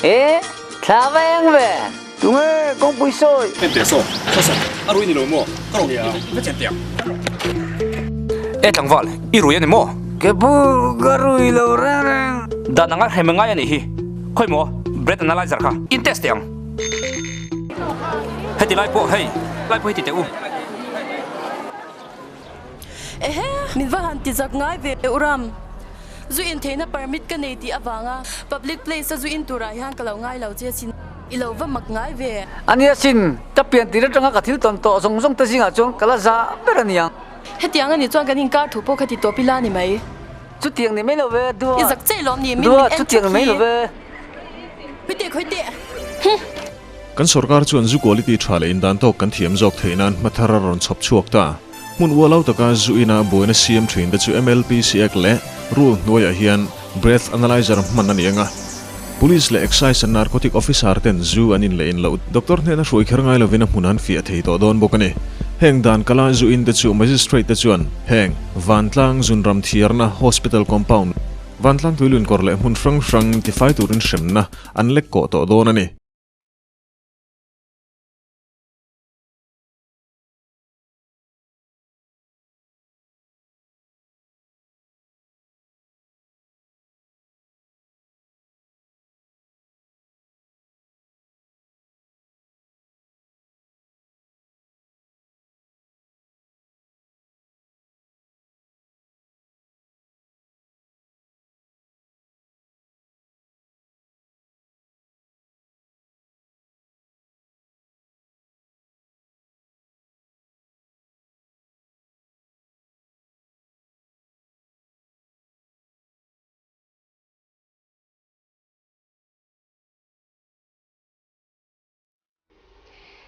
E, thla va eng ve. Tunge kawngpui sawi? En teh saw, saw saw, a rui ni lo maw? Ka rawn i va chen teh ang. E tlangval, i rui a ni maw? Ke pu, ka rui lo reng reng. Dan anga hrem ngai a nih hi. Khawi maw, breath analyzer kha in test teh ang. Heti lai pawh hei, lai pawh hi ti teh u. Ehe, min va han ti zak ngai ve u Ram. Zu in theihna permit ka nei tih avanga public place a zu in turah hian ka lo ngai lo che sin. I lo va mak ngai ve. Ania sin, ka pian tir atanga ka thil tawn tawh zawng zawng te zingah chuan ka la za ber a niang. Hetiang a nih chuan kan inkar thu pawh kha ti tawp ila ni mai. Chutiang ni mai lo ve, Dua. I zak che lawm ni, min min en Chutiang ni mai lo ve. Khawi teh, khawi teh. Huh. Kan sorkar chuan zu quality tha leh indan tawk kan thiam zawk theih nan hma thar a rawn chhawp chhuak ta. Hmun ualau taka zu ina buaina siam thin te chu MLPC Act leh Rule hnuaiah hian Breath Analyzer hman a ni ang a. Police leh Excise and Narcotic Officer ten zu an in leh in loh doctor hnena hruai kher ngai lovin a hmun an fiah thei tawh dawn bawk a ni. Heng dan kala zu in te chu Magistrate te chuan heng Vantlang Zunram Thiarna Hospital Compound, Vantlang Tuilunkawr leh hmun hrang hrang tifai turin hremna an lek kawh tawh dawn a ni.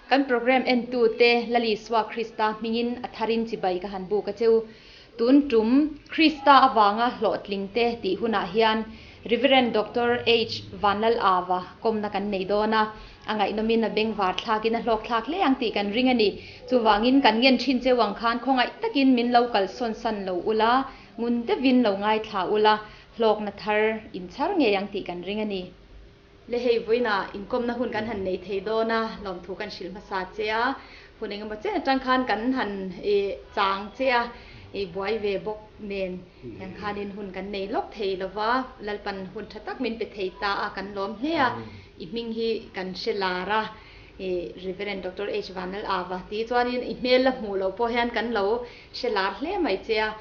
Kan program entute Lal Isua Krista hmingin a tharin chibai ka han buk a cheu. Tun tum Krista avanga hlawhtlingte tih hunah hian Rev. Doctor H. Vanlal Ava kawmna kan nei dawn a, a ngaihnawmin a bengvar thlakin a hlawk thlak hle ang tih kan ring a ni. Chuvangin kan ngen thin cheu ang khan khawngaih takin min lo kalsawn san lo ula, ngun deuhin lo ngaithla ula, hlawkna thar inchhar ngei ang tih kan ring a ni. Le hei vawiinah inkawmna hun kan han nei thei dawn a, lawmthu kan hrilh hmasa che a, hun engemaw chen atang khan kan han chang che a, i buai ve bawk nen hian khanin hun kan nei lawk thei lo va, Lalpan hun tha tak min pe thei ta a, kan lawm hle a, i hming hi kan hre lar a, i Reverend Doctor H Vanlal Ava tih chuanin i hmel la hmuh loh pawh hian kan lo hre lar hle mai che a,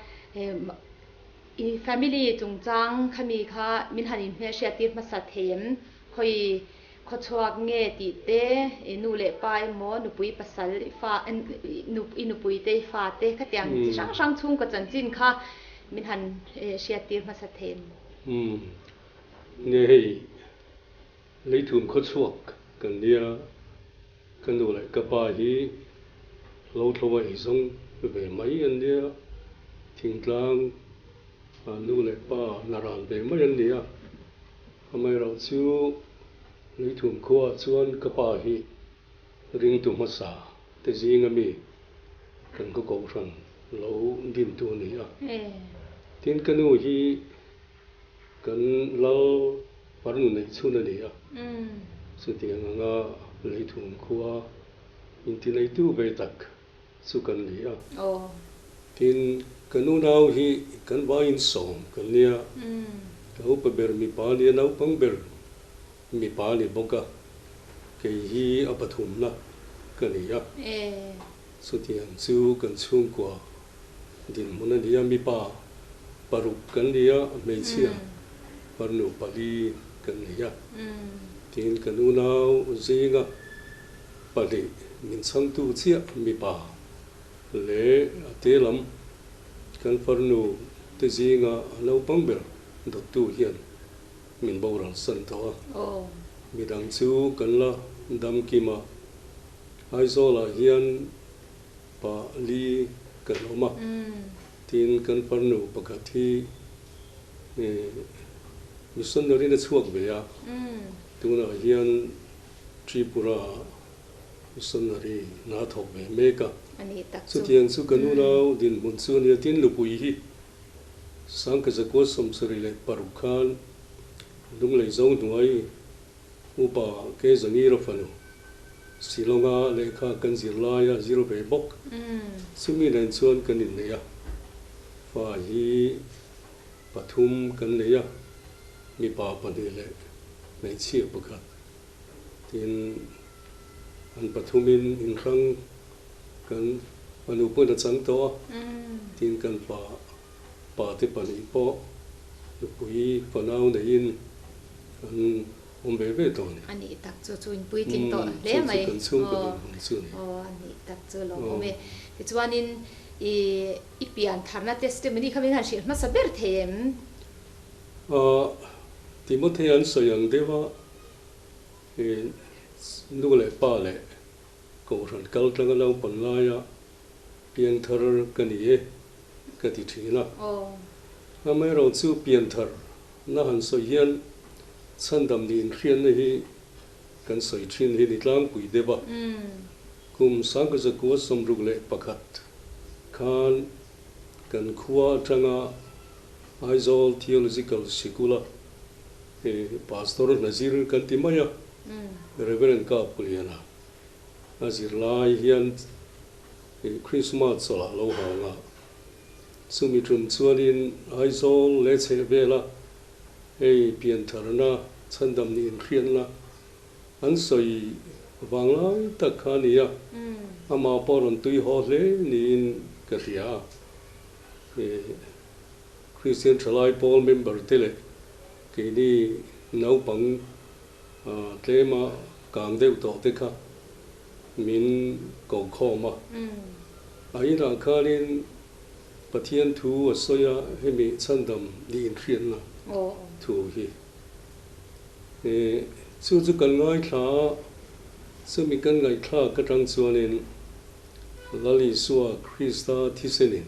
I family chungchang khami kha min han inhmelhriattir hmasa thei em? Khawi khawchhuak nge tih te, i nu leh pa emaw, nupui pasal i fa, i nupui te i fa te khatiang chi hrang hrang chhungkaw chanchin kha min han hriattir hmasa thei em? Umm, nge hei Leithum khawchhuak kan nia, ka nu leh ka pa hi lo tlo a eizawng ve mai an nia, thingtlang nu leh pa naran ve mai an nia. Amaherawh chu Leithum khuaah chuan ka pa hi ringtu hmasa te zinga mi kan khaw kohhran lo dintu a ni a. Tin, ka nu hi Kan lal farnu neih chhun a ni a, chutiang anga leithum khua intineitu ve tak chu kan ni a. Tin, kan unau hi kan vaiin sawm kan nia, ka upa ber mipa a nia, naupang ber mipa a ni bawk a, kei hi a pathumna ka ni a. Chutiang chu kan chhungkua Dinhmun a ni a, mipa paruk kan ni a, hmeichhia farnu pali kan ni a. Tin, kan unau zinga pahnih min chhangtu chiah mipa leh a te lam kan farnu te zinga a naupang ber dawttu hian min boral san tawh a. Midang chu kan la dam kim a, Aizawlah hian Pa li kan awm a, tin kan farnu pakhat hi missionary na chhuak ve a, tunah hian Tripura missionary na thawk ve mek a, chutiang chu ka nunau dinhmun chu a nia, tin Lupui hi Sangkazakua 76 khan Lunglei Zohnuai. Upa Kezangira fanu Shillong-a lehkha kan zir laia zir ve bawk. Chumi nen chuan kan innei a, fa hi pathum kan nei a, mipa pahnih leh hmeichhia pakhat. Tin, an pathumin inhrang kan fanu pawn a chang tawh a, tin kan fa pate pahnih pawh nupui fanau neiin an awm ve ve tawh a ni. A nih tak chu chu in puitling tawh hle mai. Chu chu kan chhungkaw dinhmun chu a ni. Aw a nih tak chu a lawmawm e. Tichuanin i i pian tharna testimony kha min han hrilh hmasa ber thei em? Aw Timothy an sawi ang deuh a, i nu leh pa leh Kohhran kal tanga naupang laia piangthar ka ni e ka ti thin a. Amaherawhchu pianthar na han sawi hian chhandam nih inhriatna hi kan sawi thin hi ni tlangpui deuh a. Kum 1961 khan kan khua atanga Aizawl Theological Sikula Pastor Nazir kan ti mai a, Reverend Kapuliana. A zirlai hian Krismas chawlh a lo hawng a, chumi tum chuanin Aizawl leh chhehvela hei piantharna chhandam nih inhriatna an sawi vang lai tak kha a ni a, amah pawh rawn tui haw hle niin ka hria a. Kristian Thalai Pawl member te leh keini naupang Tlema kang deuh tawh te kha min ko khawm a. A inah khanin Pathian thu a sawi a, hemi chhandam nih inhriatna thu hi. Chu chu kan ngaithla a, chumi kan ngaihthlak atang chuanin Lal Isua Krista thisenin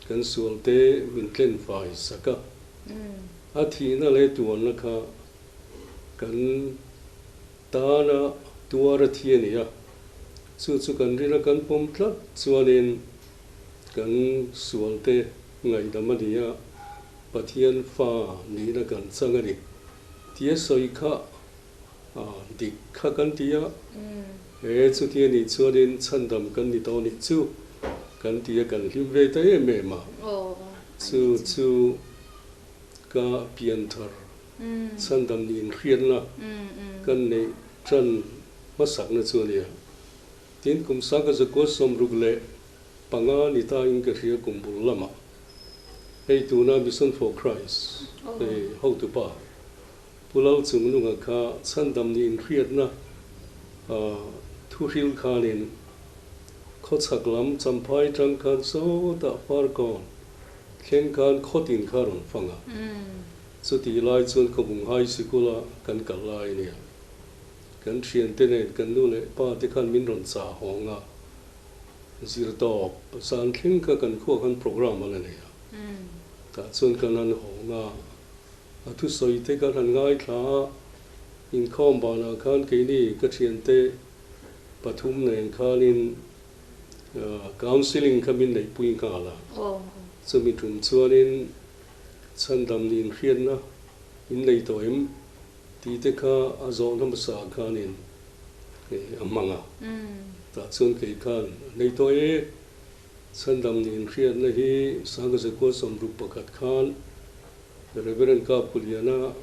kan sualte min tlenfai sak a, a thihna leh tuarna kha Kan tana tuar a thi a ni a, chu chu kan rina kan pawm tlat chuanin kan sualte ngaihdam a ni a, Pathian fa nihna kan chang a ni tia sawi kha dik kha kan ti a, he chuti a nih chuanin chhandam kan ni tawh nih chu kan ti a, kan hlim ve ta em em a, chu chu ka pianthar Chhandam nih inhriatna kan neih tan hmasakna chu a nia. Tin, kum sangka zakua 65 ni ta in ka hria kum bul lamah hei tuna Mission for Christ hei hotupa Pu Lalchungnunga kha chhandam nih inhriatna thuhril khanin khawchhak lam Champhai tang khan sawtah Farkawn thleng khan khawtin kha rawn fang a. Chutih lai chuan Khawbung High Sikula kan kal lai a nia. Kan thiante nen kan nu leh pa te khan min rawn chah hawng a, zir tawp zan thleng kha kan khuah khan program a la nei a. Tah chuan kan han hawng a, a thusawi te kan han ngaithla a, inkhawm banah khan keini ka thiante pathum nen khanin counselling kha min neihpui nghal a. Chumi tum chuanin Chhandam nih inhriatna in nei tawh em? tih te kha a zawhna hmasa khanin a hmang a. Tah chuan kei khan a nei tawh e. Chhandam nih inhriatna hi 1961 khan Reverend Kapkuliana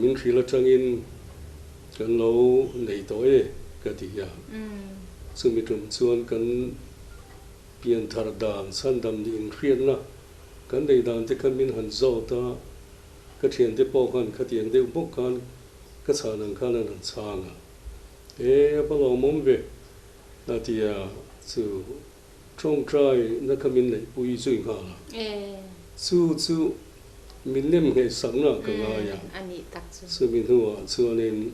min hrilh atangin kan lo nei tawh e ka ti a. Chumi tum chuan kan pianthar dan chhandam nih inhriatna Kan nei dan te kha min han zawt a, ka thiante pawh khan khatiang deuh bawk khan ka chhan ang khan an han chhang a, E, a va lawmawm ve, a ti a, chu tawngtai na kha min neihpui zui nghal a, chu chu min nem ngheh sakna ka ngai a, chumi hnuah chuanin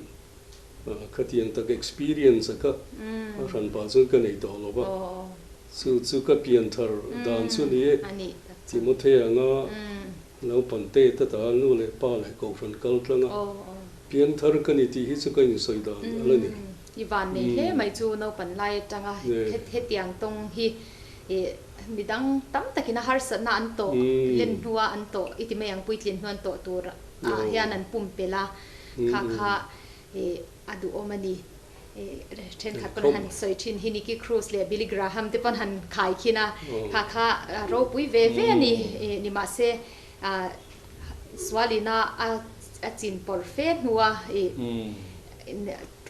khatiang tak experience a kha a hran pah chuan ka nei tawh lo va, chu chu ka pianthar dan chu ni e, Timothea anga naupang te ta ta nu leh pa leh kohhran kal tlang a, pianthar ka ni tih hi chu ka insawi dan a la ni. I van nei hle mai chu naupan lai atanga hetiang tawng hi midang tam takin a harsatna an tawh len hnua an tawh i ti mai ang puitlin hnuan tawh tur ah hian an pumpelh a. Kha kha a duhawm a ni. Thenkhat pawn han sawi thin hi Nicky Cruz leh Billy Graham te pawn han khai khin a, kha kha ropui ve ve a ni. Nimahse sualina a chin pawrh fe hnua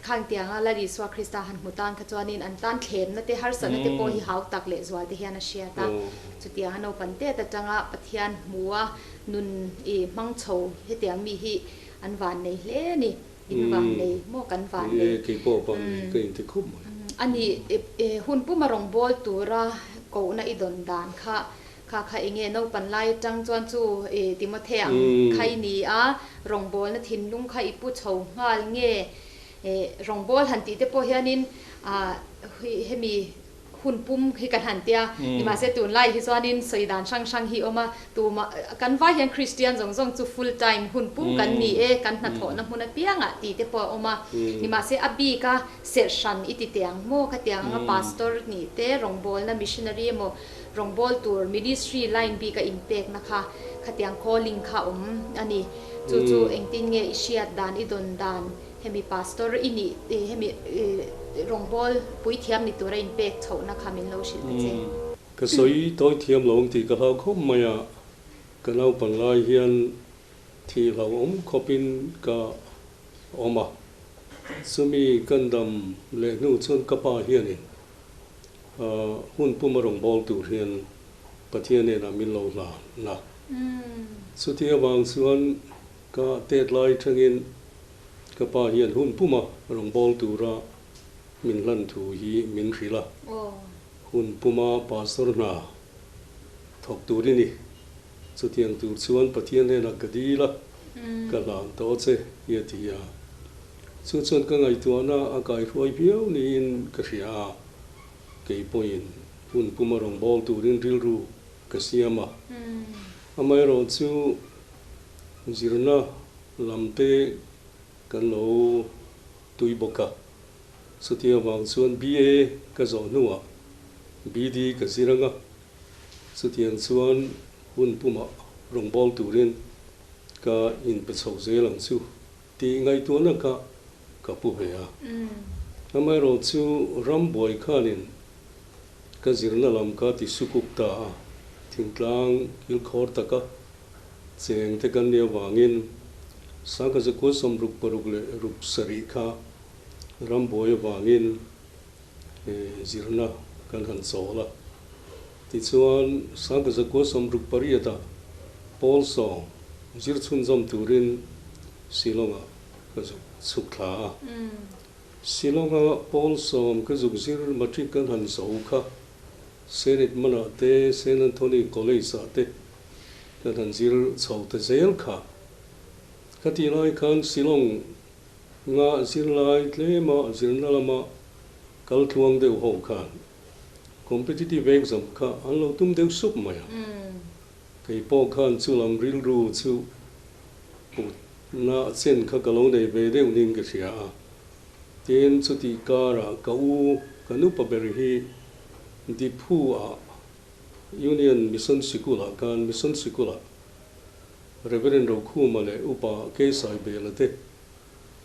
khang tianga Lal Isua Krista han hmu tan kha chuanin an tan thlemna te harsatna te pawh hi hau tak leh zual te hian a hriat a. Chutianga naupang tet atanga Pathian hmua nun hmang chho hetiang mi hi an vannei hle a ni. In vannei maw kan vannei. Ni e, kei pawh vannei ka inti khawp mai. A ni, hun puma rawngbâwl tura kohna i dawn dan kha, kha kha enge naupan lai atang chuan chu Timothea ang kha i ni a, rawngbâwlna thinlung kha i pu chho nghal nge? Rawngbâwl han tih te pawh hianin hemi hun pum hi kan han tia, nimahse tunlai hi chuanin sawi dan hrang hrang hi awm a, tumah kan vai hian Kristian zawng zawng chu full time hun pum kan ni e, kan hnathawhna hmun apiangah tih te pawh a awm a, nimahse a bik a serh hran i ti teh ang maw ka tiang anga pastor nih te rawngbawlna missionary emaw rawngbâwl tur ministry line bik a inpekna kha khatiang calling kha awm a ni, chu chu engtin nge i hriat dan i dawn dan. Hemi pastor i nih hemi rawngbâwl puithiam ni tura inpek chhohna kha min lo hrilh ta che. Ka sawi tawi thiam lo ang tih ka hlau khawp mai a, ka naupang lai hian thih hlauhawm khawpin ka awm a, chumi kan dam leh hnu chuan ka pa hianin hun puma rawngbâwl tur hian Pathian hnenah min lo hlan a, chuti avang chuan Ka tet lai tangin ka pa hian hun puma rawngbâwl tura min hlan thu hi min hrilh a. Hun puma pastor hna thawk tur i ni. Chutiang tur chuan Pathian hnenah ka dil a, ka hlan tawh che hi a ti a. Chu chuan ka ngaihtuahna a kaihruai viau niin ka hria a, kei pawhin hun puma rawngbâwl turin rilru ka siam a. Amaherawhchu Zirna lam te kan lo tui bawk a, chuti avang chuan BA ka zawh hnuah BD ka zir ang a, chutiang chuan hun pumah rawngbâwl turin ka inpe chho zel ang chu tih ngaihtuahna kha ka pu ve a. Amaherawh chu ram buai khanin ka zirna lam kha ti sukuk ta a, thingtlang kilkhawr taka Cheng te kan nih avangin Sangha zakua 66 leh ruk sarih kha rambuai avangin zirna kan han chawl a. Tichuan Sangha zakua 68 ah Pawl sawm zir chhunzawm turin Shillong-ah ka zuk chhuk thla a. Shillong-a Pawl sawm ka zuk zir matric kan han zo kha Saint Edmund-ah te Saint Anthony College-ah te Kan han zir chho ta zel kha. Ka tih lai khan Shillong nga zirlai tlema zirna lama kal tluang deuh ho khan competitive exam kha an lo tum deuh sup mai a. Kei pawh khan chu lam rilru chu putna chen kha ka lo nei ve deuh ning ka hria a. Tin, chutih karah ka u ka nupa ber hi Diphu ah Union Mission Sikul-ah khan Mission Sikul-ah Reverend Rokhuma leh Upa Keisaibela te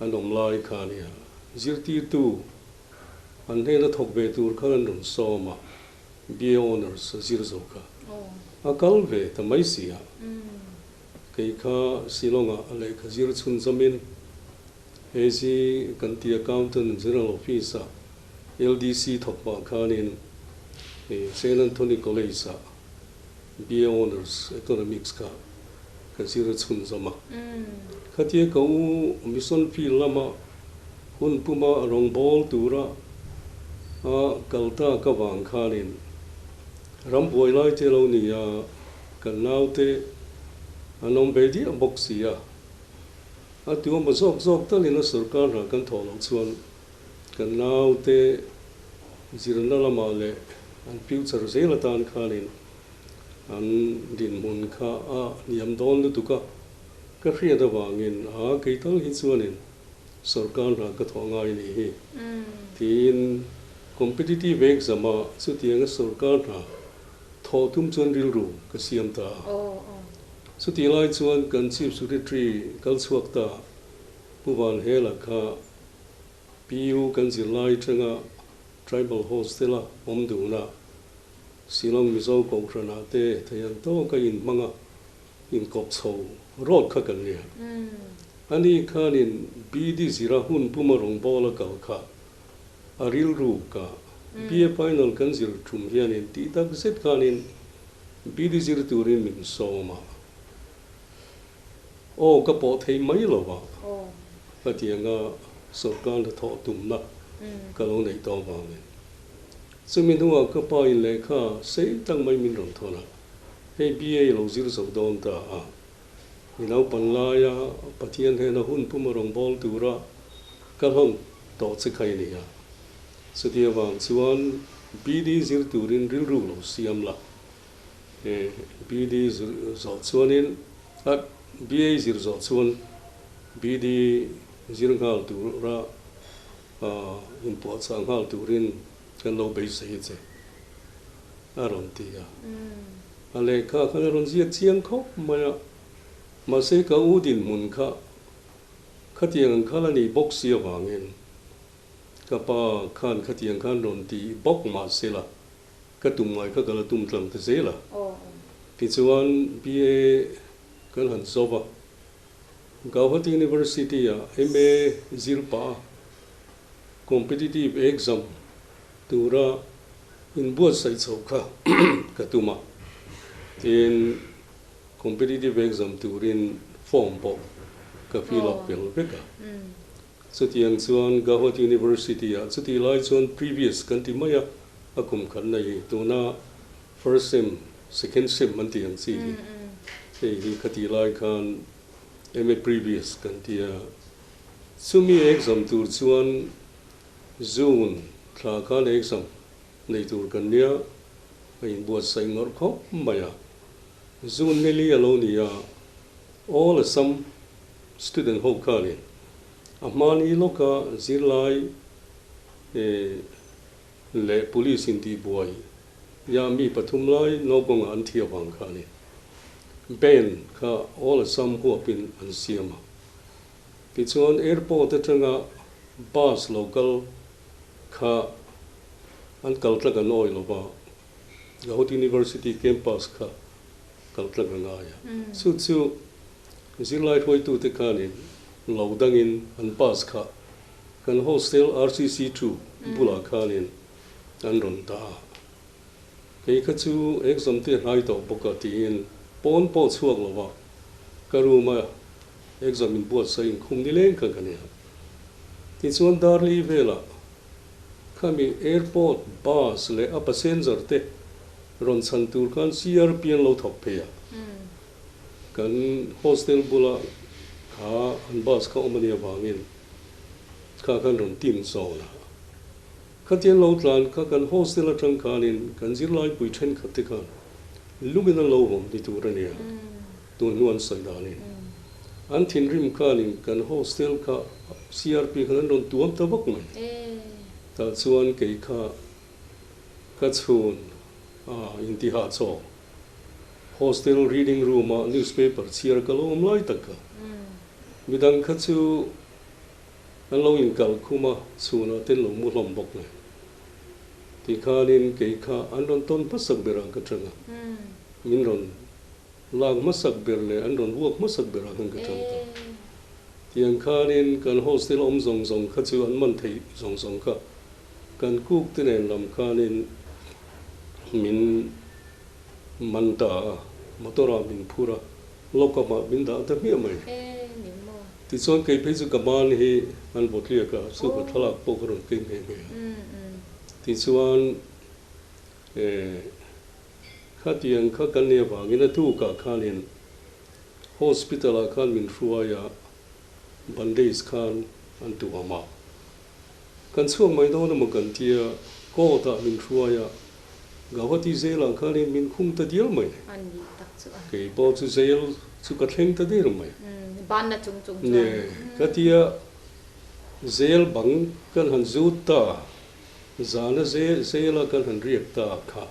an awm lai kha a nia. Zirtirtu an hnena thawk ve tur khan an rawn sawm a, BA Honours a zir zo kha. A kal ve ta mai si a. Kei kha Shillong-ah lehkha zir chhunzawmin AG kan ti Accountant General Office-ah LDC thawk pah khanin Saint Anthony College-ah BA Honours Economics kha ka zir a chhunzawm a. Khatia ka u Mission Field lama hun puma rawngbâwl tura a kal ta ka vang khanin rambuai lai te lo ni a, kan naute an awm ve diah bawk si a. A ti awm a zawk zawk talin a sorkar hna kan thawh loh chuan Kan naute zirna lamah leh an future zel atan khanin an dinhmun kha a hniam dawn lutuk a, ka hriat avangin a kei tal hi chuanin sorkar hna ka thawh ngai nih hi tiin competitive exam ah chutianga sorkar hna thawh tum chuan rilru ka siam ta a. Chutih lai chuan kan chief secretary kal chhuak ta. Pu Vanhela kha PU kan zirlai atanga Tribal Hostel a awm dun a, Shillong Mizo Kohhranah te thei ang tawka inhmang a inkawp chho rawt kha kan nia. Ani khanin BD zira hun puma rawngbâwl a kal kha a rilru ka BA final kan zir tum hianin tih tak zet khanin BD zir turin min sawm a. Aw ka pawh thei mai lo a, hetianga sawrkar hnathawh tumna ka lo neih tawh avangin. Chumi hnuah ka pa in lehkha sei tak mai min rawn thawn a, hei BA lo zir zo dawn ta a, i naupan laia Pathian hnena hun puma rawngbâwl tura ka hlawn tawh che kha i ni a, chuti avang chuan BD zir turin rilru lo siam la. BD zir zawh chuanin a BA zir zawh chuan BD zir nghal tura inpuahchah nghal turin kan lo beisei che a rawn ti a. A lehkha khan a rawn ziak chiang khawp mai a, mahse ka u dinhmun kha khatiang ang kha la ni bawk si avangin ka pa khan khatiang khan rawn ti bawk mahse la Ka tum ngai kha ka la tum tlang ta zel a. Tichuan BA kan han zawp a, Gauhati University ah MA zir pah a, competitive exam tura inbuatsaih chhoh kha ka tum a. Tin, competitive exam turin form pawh ka fill up fel vek a. Chutiang chuan Gauhati University ah chutih lai chuan previous kan ti mai a, a kum khat na hi tuna first sem, second sem an tih ang chi hi hei hi khatih lai khan MA previous kan ti a. Chumi exam tur chuan June thla khan exam nei tur kan nia, a inbuatsaih ngawrh khawp mai a. June nili a lo ni a, all Assam Student ho khanin a hmani lawka zirlai leh police intihbuai ya mi pathum lai naupangah an thi avang khanin band kha all Assam huapin an siam a. Tichuan airport atanga bus lo kal kha an kal tlak an awi lova, Gauhati University campus kha kal tlak a ngai a. Chu chu Zirlai hruaitute khanin lo dangin an bus kha kan hostel RCC two bulah khanin an rawn dah a. Kei kha chu exam te hnai tawh bawk a tiin pawn pawh chhuak lo va ka room a exam inbuatsaih inkhum nileng kha ka nia. Tichuan Darli velah khami airport bus leh a passenger te rawn chhan tur khan CRP an lo thawk phei a. Kan hostel bula kha an bus kha awm a nih avangin kha khan rawn team zawn a. Khatiang lo tlan kha kan hostel atang khanin kan zirlaipui thenkhat te khan lungin an lo awm ni tur a nia, tun hnu an sawi danin. An thinrim khanin kan hostel kha CRP khan an rawn tuam ta vak mai. Tah chuan kei kha ka chhun a intihah chaw. Hostel reading room ah newspaper chhiar ka lo awm lai tak a, midang kha chu an lo inkal khum a, chhunah te an lo mu hlawm bawk nen. Tikhanin kei kha an rawn tawn hmasak berah ka tang a, min rawn lak hmasak ber leh an rawn vuak hmasak berah khan ka tang ta. Tiang khanin kan hostel awm zawng zawng kha chu an man theih zawng zawng kha kan cook te nen lam khanin min man ta a, motor ah min phur a, lock up ah min dah ta hmiah mai. Tichuan kei phei chu ka ban hi an vaw tliak a, chu ka thlalak pawh ka rawn keng nghe nghe a. Tichuan khatiang kha kan nih avangin a tukah khanin hospital ah khan min hruai a, bandage khan an tuam a. Kan chhuak mai dawn emaw kan tia, court ah min hruai a, Gauhati jail ah khanin min khung ta dial mai. A nih tak chu a. Kei pawh chu jail chu ka thleng ta der mai. Banna chung chung chuan. Ne, ka tia jail bang kan han zut ta, zana jail a kan han riak ta kha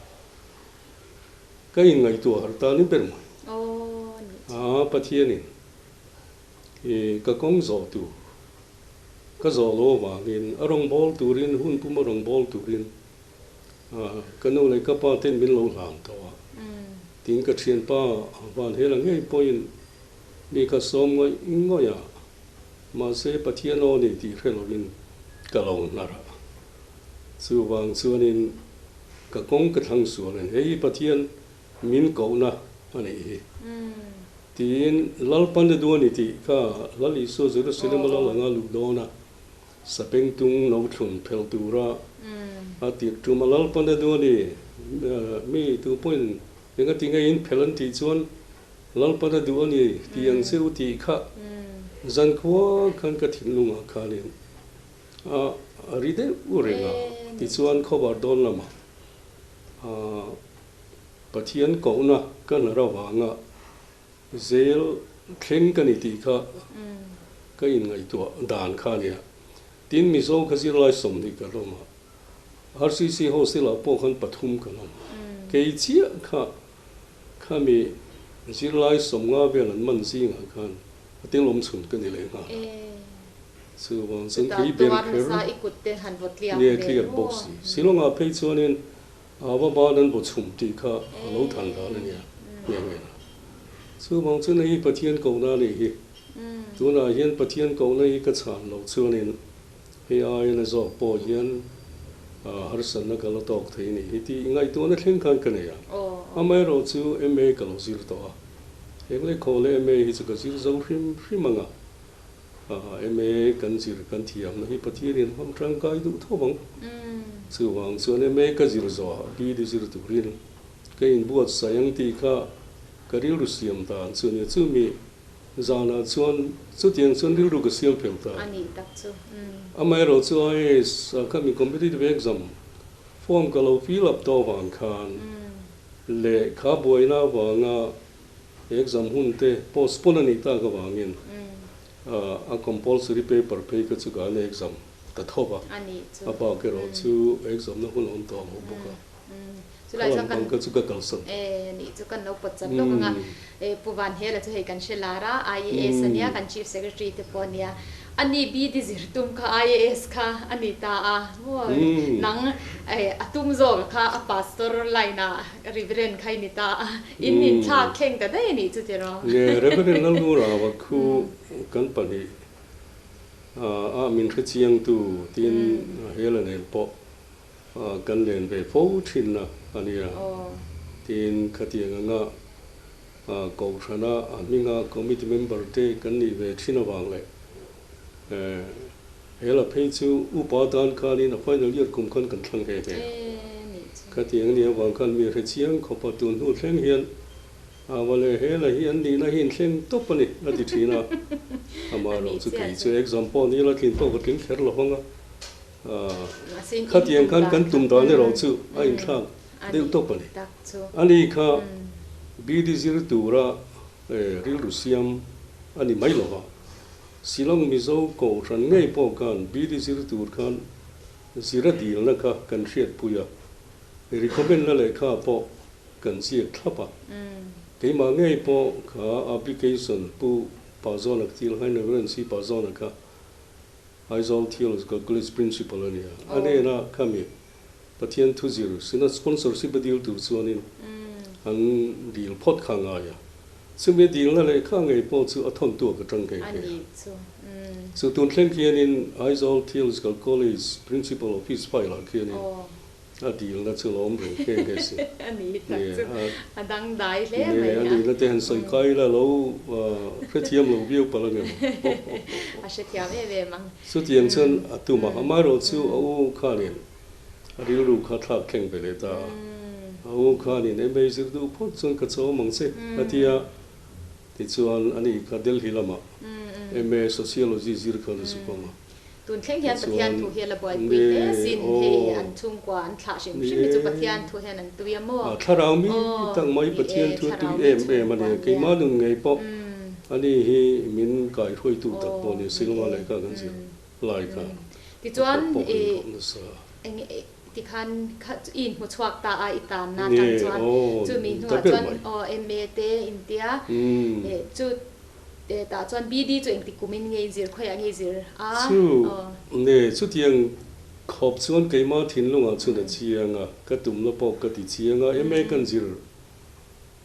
ka inngaihtuah harh ta ni ber mai. Aw, a nih chu. Aa, Pathianin i ka kawng zawh tur. Ka zawh lo avangin a rawn bawl turin hun puma rawn bawl turin ka nu leh ka pa ten min lo hlan tawh a. Tin ka thianpa van hela ngei pawhin mi ka sawm ngawih ngawih a, mahse Pathian aw ni tih hre lovin ka lo hnar a. Chuvang chuanin ka kawng ka thlang sual a ni. Hei hi Pathian min kohna a nih hi. Tiin Lalpan a duh a ni tih kha Lal Isua Jerusalem a lal anga luh dawn a, sapengtung no thlun phelh tura a tirh tum a Lalpan a duh a ni. Mi tu pawhin engati nge in phelh an tih chuan Lalpan a duh a ni tih ang che u tih kha zankhua khan ka thinlungah khanin a ri deuh reng a. Tichuan khawvar dawn lamah Pathian kohna ka hnar avanga zel thleng ka ni tih kha ka inngaihtuah dan kha a nia. Tin, Mizo kha zirlai 20 kan awm a, RCC hostel ah pawh khan pathum kan awm a, kei chiah kha khami zirlai 50 vel an man zingah khan a tel awm chhun ka ni leh nghal a. Chuvang chuan kei ber kher nge tliak bawk si. Shillong-ah phei chuanin A va ban an vaw chhum tih kha a lo than dan a nia nghe nghe a. Chuvang chuan hei hi Pathian kohna a nih hi. Tunah hian Pathian kohna hi ka chhan loh chuanin hei aiin a zawk pawh hian harsatna ka la tawk thei a nih hi tih ngaihtuahna thleng khan ka nei a. Amaherawh chu MA ka lo zir tawh a. Englekhaw leh MA hi chu ka zir zo hrim hrim ang a. MA kan zir kan thiamna hi Pathianin hmang tangkai duh tho ang. Chuvang chuan MA ka zir zawhah BD zir turin ka inbuatsaih ang tih kha ka rilru siam dan chu a nia. Chumi zanah chuan chutiang chuan rilru ka siam fel ta. Amaherawh chu IAS ah kha mi competitive exam form ka lo fill up tawh avang khan lehkha buaina avanga Exam hun te postpone a nih tak avangin a compulsory paper phei kha chu ka an exam ta tho va, a bak erawh chu exam na hun a awm tawh lo bawk a, kha lam pang kha chu ka kalsan tawh. Nih chu kan lo pawt chat lawk ang a, Pu Van Hela chu hei kan hre lar a, IAS a nia, kan Chief Secretary te pawh a nia. A ni BD zir tum kha IAS kha a ni ta a maw nang a tum zawk kha a pastor line ah Reverend kha i ni ta a in inthlak thleng ta daih a nih chu tiraw. Nge Reverend Lalngurava khu kan pahnih a min hre chiang tu tin Hela nen pawh kan len ve fo thin na a nia tin khatiang anga Kohhrana a hminga committee member te kan nih ve thin avang leh he la phei chu upa tan khanin a final year kum khan kan thlang nghe nghe a. Khatiang a nih avang khan mi hre chiang khawp a tun hnu thleng hian a va le he la hi an nihna hi inthleng tawp a ni a ti thin a. Amaherawh chu kei chu exam pawh ni la tlin pawh ka tling kher lo vang a. Khatiang khan kan tum dan erawh chu a inthlak deuh tawp a ni. Ani kha BD zir tura rilru siam a ni mai lo va, Shillong Mizo Kohhran ngei pawh khan BD zir tur khan zira dilna kha kan hriatpui a, recommend na lehkha pawh kan ziak thlap a. Keimah ngei pawh kha application Pu Pazawna ka til hain Reverend C Pazawna kha Aizawl Theological College Principal a ni a, a hnena khami Pathian thu zir Synod sponsorship a dil tur chuanin an dil phawt kha ngai a. Chumi a dilna leh kha ngei pawh chu a thawntu a ka tang nghe nghe a. Chu tun thleng khianin Aizawl Theological College Principal Office file ah khianin a dilna chu lawm reng nghe nghe si. A dangdai hle mai a. Nihna te han sawi kai ila lo hrethiam lo viau palh ange maw. A hrethiam em em ang. Chutiang chuan a tum a, amaherawh chu a u khanin a rilru kha thlak thleng ve leh ta a. A u khanin MA zir duh phawt chuan ka chawm ang che a ti a, tichuan ani kha Delhi lamah MA Sociology zir khan a zuk awm a. Tun thleng hian Pathian thu hi a la buaipui hle sin, hei an chhungkua an thlah hrim hrim hi chu Pathian thu hian an tui a maw? Thlarau mi tak mai Pathian thu tui em em a ni a, keimah nun ngei pawh ani hi min kaihruaitu tak pawh a ni, Silva lehkha kan zir lai kha Tichuan i tikhan kha i inhmu chhuak ta a i tanna atang chuan chumi hnuah chuan aw MA te intia chu. Tah chuan BD chu engti kumin nge i zir, khawiah nge i zir a? Chu ne, chutiang khawp chuan keimah thinlungah chuan a chiang a, ka tumna pawh ka ti chiang a, MA kan zir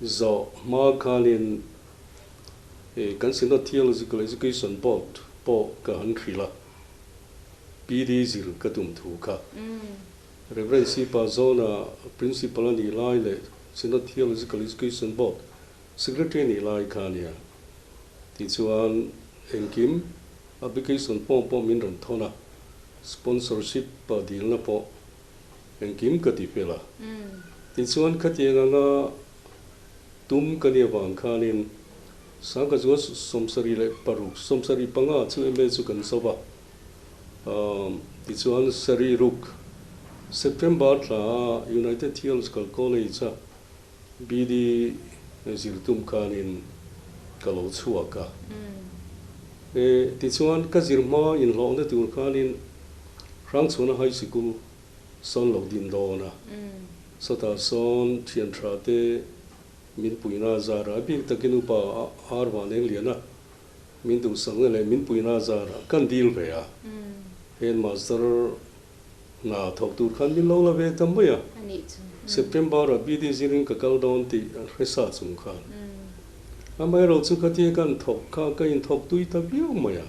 zawh hma khanin kan Synod Theological Education Board pawh ka han hrilh a, BD zir ka tum thu kha. Rev. Sipa Zawna Principal a nih lai leh Synod Theological Education Board Secretary nih lai kha a nia. Tichuan engkim application form pawh min rawn thawn a, sponsorship dilna pawh engkim ka ti fel a. Tichuan khatiang anga tum ka nih avang khanin Sangkazua 76, 75 chu MA chu kan zo va. Tichuan sarih ruk September thla United Theological College-a BD zir tum khanin ka lo chhuak a. Tichuan ka zir hma inhlawhna tur khanin Hrangchhuana High Sikul sawn lo din dawn a. Sawtah sawn thian tha te min puihna a zar a, a bik takin upa Ar Vanengliana min duhsakna leh min puihna a zar a, kan dil ve a. Headmaster Hna thawk tur khan min lo la ve ta mai a. September ah BD zirin ka kal dawn tih hre sa chung khan. Amaherawh chu khatia kan thawk kha ka inthawk tui ta viau mai a.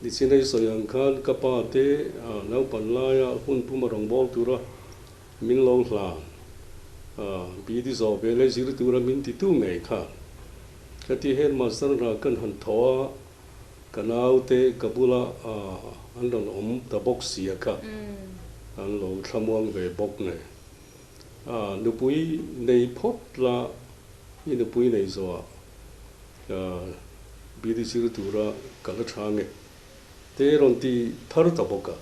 Nichinai sawi ang khan ka pa te naupan laia hun puma rawngbâwl tura min lo hlan BD zawh ve leh zir tura min titu ngei khan khatia headmaster hna kan han thawh a, Ka naute ka bula an rawn awm ta bawk sia kha an lo thlamuang ve bawk nge. A nupui nei phawt la, i nupui nei zawhah bidi zir tura ka la tha nge te rawn ti thar ta bawk a.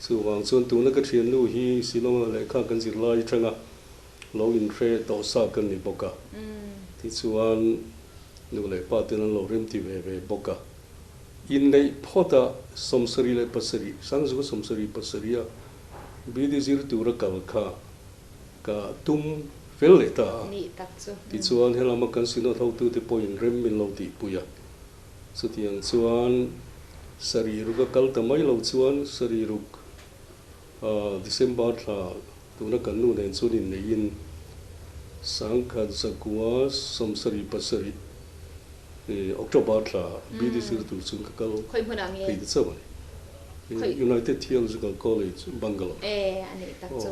Chuvang chuan tuna ka thiannu hi Shillong-a lehkha kan zir lai atanga lo inhre tawh sa kan ni bawk a. Tichuan. Nu leh pa ten an lo remti ve ve bawk a. Inneih phawt a 77, Sangzuka 77 a BD zir tura kal kha ka tum fel leh ta a. Nih tak chu. Tichuan helama kan Synod hotute pawhin rem min lo tihpui a. Chutiang chuan sarih ruk a kal ta mai lo chuan sarih ruk December thla tuna kan nu nen chuan inneihin 1977 October thla BD zir tur chuan ka kal Khawi hmunah nge? thei ta chauh a ni. United Theological College, Bangalore. E, a nih tak chu.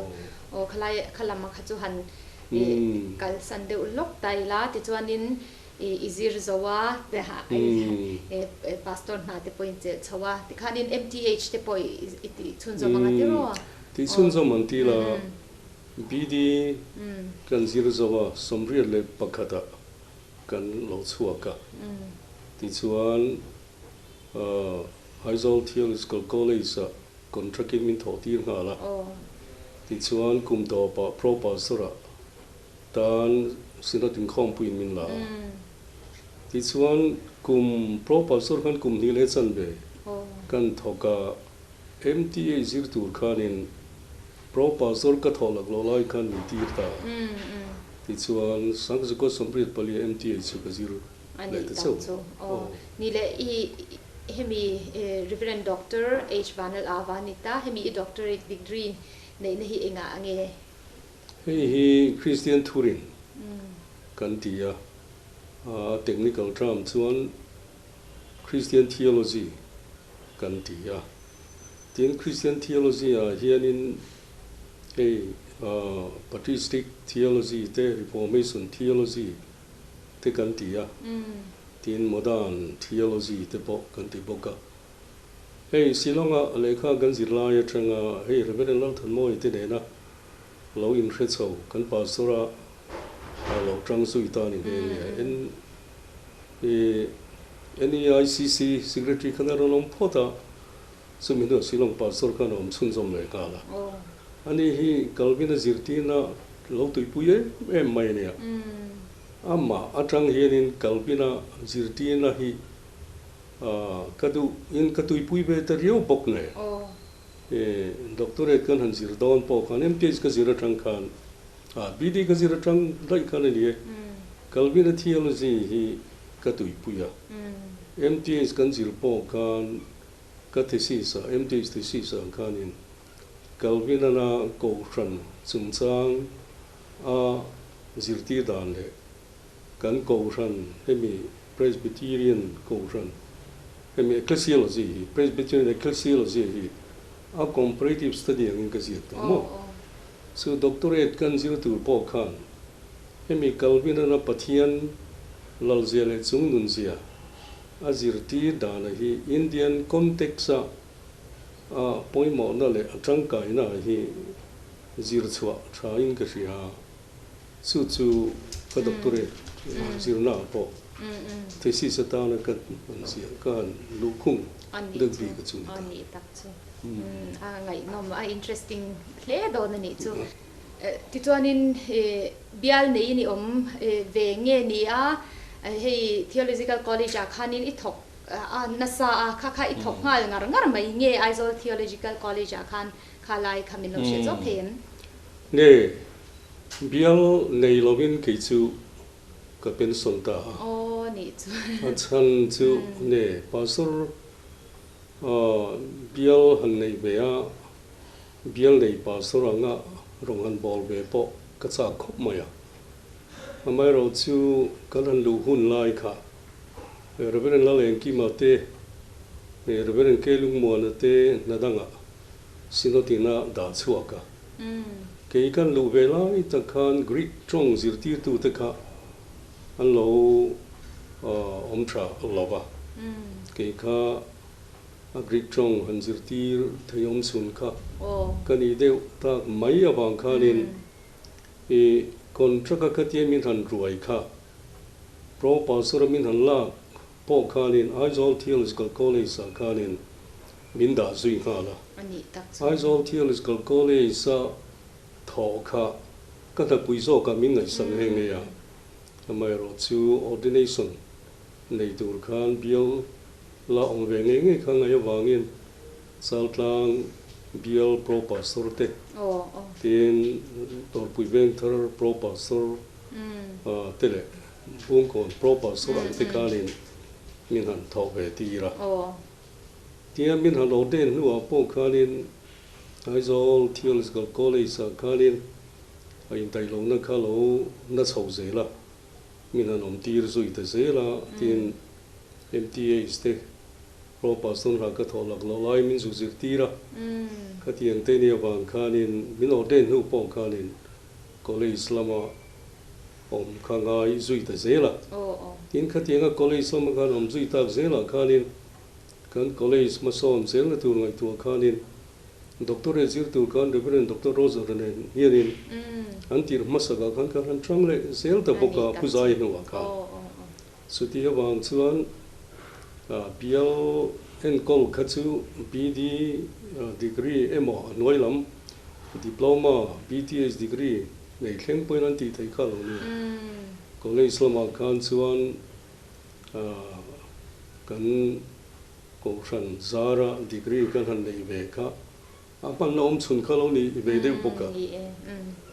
Aw, khalai kha lam kha chu han kalsan deuh lawk ta ila tichuanin I zir zo a, pastor hna te pawh in chelh chho a, tikhanin MTH te pawh i tih chhunzawm ang a ti raw? Tih chhunzawm an ti la, BD kan zir zo a, 81 ah kan lo chhuak a, tichuan Aizawl Theological College ah contract in min thawh tir nghal a, tichuan kum tawpah pro pastor ah Tan Synod inkhawmpuiin min la a. Tichuan kum Pro Pastor khan kum hnih leh chanve kan thawk a, MTA zir tur khanin Pro Pastor ka thawh lak loh lai khan min tir ta a. Tichuan Sangzuka 84 a MTA chu ka zir leh ta chauh. Aw. Ni leh i hemi Reverend Doctor H Vanal Ava ni ta, hemi i doctorate degree neihna hi engah ange? Hei hi Kristian thurin kan ti a, a technical term chuan Christian theology kan ti a. Tin, Christian theology ah hianin hei Patristic theology te, Reformation theology te kan ti a, tin modern theology te pawh kan ti bawk a. Hei Shillong-a lehkha kan zir lai atanga hei Reverend Lalthanmawii te nena lo inhre chho kan pastor a lo tang zui ta ni nghe nghe. N NEICC secretary khan a rawn awm phawt a, chumi hnuah Shillong pastor khan a awm chhunzawm leh nghal a. Ani hi Calvin-a zirtirna lo tuipui em em mai a nia. Amah atang hianin Calvin-a zirtirna hi Ka duh in ka tuipui ve ta riau bawk nen. Doctorate kan han zir dawn pawh khan MPH ka zir atang khan BD ka zir atang daih khan a ni e. Calvin-a theology hi ka tuipui a. MTH kan zir pawh khan ka thesis ah, MTH thesis ah khanin Calvin-ana Kohhran chungchang a zirtir dan leh kan Kohhran hemi Presbyterian Kohhran hemi Ecclesiology hi, Presbyterian Ecclesiology hi a comparative study angin ka ziak tawh maw? Chu doctorate kan zir tur pawh khan hemi Calvin-ana Pathian lalzia leh chungnunzia a zirtir dana hi Indian context-a a pawimawhna leh a tangkaina hi zir chhuah thain ka hria. Chu chu ka doctorate zirna ah pawh thesis atana ka han ziah ka han luhkhung deuh bik a chu ni ta. A nih tak chu. A ngaihnawm a interesting hle dawn a nih chu. Tichuanin bial neiin i awm ve nge ni a, hei Theological College ah khanin i thawk a nasa a, kha kha i thawk nghal ngar ngar mai nge Aizawl Theological College ah khan kha lai kha min lo hrilh zawk thei em? Nge, bial nei lovin kei chu ka pension ta a. Aw nih chu. A chhan chu nge Pastor bial han neih ve a, bial nei Pastor anga rawn han bawl ve pawh ka chak khawp mai a. Amaherawhchu kan han luh hun lai kha Reverend Lalengkima te, Reverend K. Lungmuana te hna dangah Synod ina dah chhuak a. Kei kan luh ve lai tak khan Greek tawng zirtirtute kha an lo awm tha lo va. Kei kha a Greek tawng han zirtir thei awm chhun kha ka nih deuh tak mai avang khanin i contract a khatia min han ruai kha Pro Pastor min han lak pawh khanin Aizawl Theological College ah khanin min dah zui nghal a. Aizawl Theological College a thawh kha ka hnapui zawkah min ngaihsak nghe nghe a. Amaherawh chu ordination nei tur khan bial la awm ve ngei ngei kha ngaih avangin Chaltlang bial Pro Pastor te tin Dawrpui Vengthar Pro Pastor te leh Bungkawn Pro Pastor ang te khanin min han thawh ve tir a. Tia min han ordain hnuah pawh khanin Aizawl Theological College ah khanin a indaihlohna kha lo na chho zel a, min han awm tir zui ta zel a, tin MTH te Pro Pastor hna ka thawh lak loh lai min zu zir tir a, khatiang te nia vang khanin min ordain hnu pawh khanin College lama awm kha ngai zui ta zel a. Tin, khatianga college lama khan awm zui tak zelah khanin kan college hmasawn zelna tur ngaihtuah khanin Doctorate zir tur khan Reverend Doctor Roger nen hianin an tirh hmasakah khan kan han chang leh zel ta bawk a, Pu Zai hnuah khan. Chuti avang chuan bial enkawl kha chu BD degree emaw a hnuai lam Diploma, BTH degree nei thleng pawhin an tih theih kha lo nia. College lamah khan chuan kan Kohhran zara degree kan han neih ve kha A hmanna awm chhun kha lo ni ve deuh bawk a.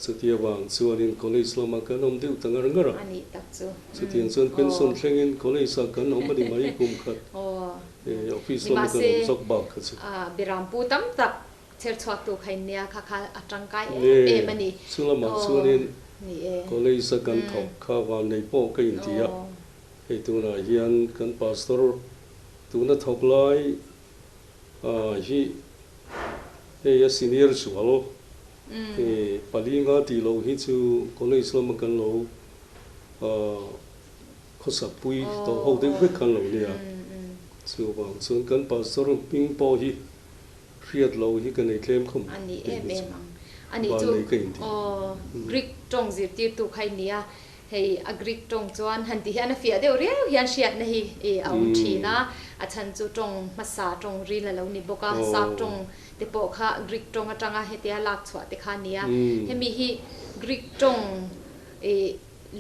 Chuti avang chuanin college lamah kan awm deuh ta ngar ngar a. Chutiang chuan pension thlengin college ah kan awm a ni mai kum khat office lama kan awm zawk bak kha chu. Birampu tam tak chher chhuak tu kha in nia kha kha a tangkai em em a ni. Chu lamah chuanin college a kan thawk kha vannei pawh ka inti a. Hei tunah hian kan pastor tuna thawk lai hi hei a senior sual hi pali nga tih loh hi chu college lama kan lo khawsak pui tawh ho deuh vek khan lo nia. Chuvang chuan kan pastor hming pawh hi hriat loh hi ka nei tlem khawp mai. A ni em em ang. A nih chu Greek tawng zirtirtu kha i nia. Hei a Greek tawng chuan han ti hian a fiah deuh riau hian hriatna hi a awm thin a, a chhan chu tawng hmasa tawng ril a lo ni bawk a, sap tawng te pawh kha Greek tawng atanga hetia lak chhuah te kha a ni a. Hemi hi Greek tawng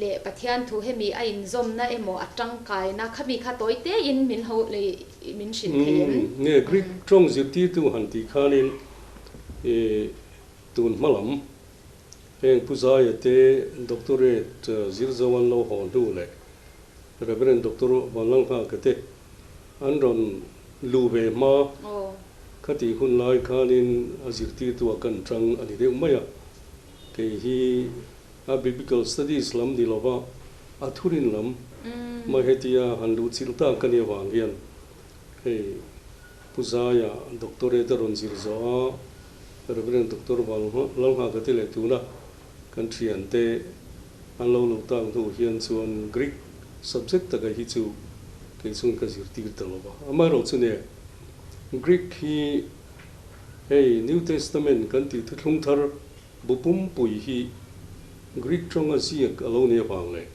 leh Pathian thu hemi a inzawmna emaw a tangkaina khami kha tawi tein min ho min hrilh thei em? Nge Greek tawng zirtirtu han tih khanin tun hma lam Heng Pu Zaia te Doctorate zir zo an lo haw hnu leh Rev. Doctor Vanlalnghaka te an rawn luh ve hma khatih hun lai khanin a zirtirtu ah kan tang a ni deuh mai a. Kei hi a Biblical Studies lam ni lova a thurin lam mai hetia han luh chilh tak ka nih avang hian hei Pu Zaia Doctorate a rawn zir zawh a, Rev. Doctor Vanlalnghaka te leh tuna kan thiante an lo luh tak hnu hian chuan Greek subject taka hi chu kei chuan ka zirtir ta lo va. Amaherawhchu ne, Greek hi hei New Testament kan tih thuthlung thar bu pumpui hi Greek tawnga ziak a lo ni avang leh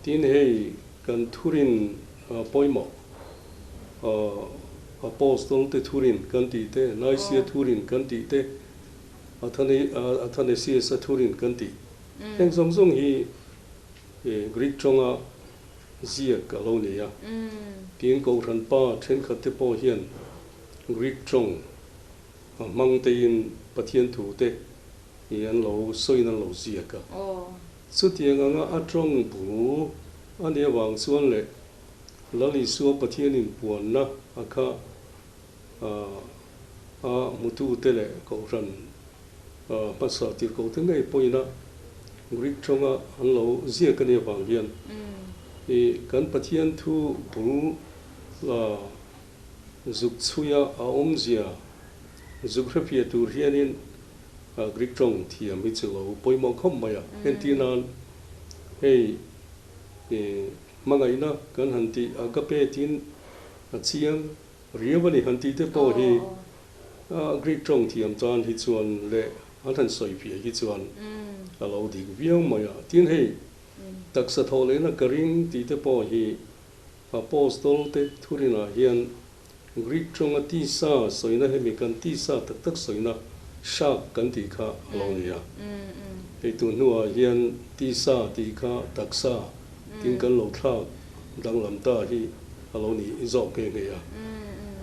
tin hei kan thurin pawimawh Apostle te thurin kan tih te, Nicaea thurin kan tih te, Athanasius a thurin kan tih. Heng zawng zawng hi Greek tawnga ziak a lo ni a. Tin, Kohhran pa thenkhat te pawh hian Greek tawng a hmang teiin Pathian thu te hi an lo sawiin an lo ziak a. Chutiang anga a tawng bul a nih avang chuan leh Lal Isua Pathianin puanna a kha a hmutute leh Kohhran hmasa tirhkohte ngei pawhin a Greek tawnga an lo ziak a nih avang hian i kan Pathian thu bul la zuk chhuia a awmzia zuk hrefiah tur hianin Greek tawng thiam hi chu lo pawimawh khawp mai a. Entir nan hei i hmangaihna kan han tih agape tin a chiang Riau a ni han tih te pawh hi Greek tawng thiam tan hi chuan leh an han sawi fiah hi chuan a lo dik viau mai a. Tin hei taksa thawh lehna ka ring tih te pawh hi Apostol te thurinah hian Greek tawnga tisa sawina hemi kan tisa tak tak sawina shak kan tih kha a lo ni a. Hei tun hnuah hian tisa tih kha taksa tin kan lo thlak danglam ta hi a lo ni zawk nghe nghe a.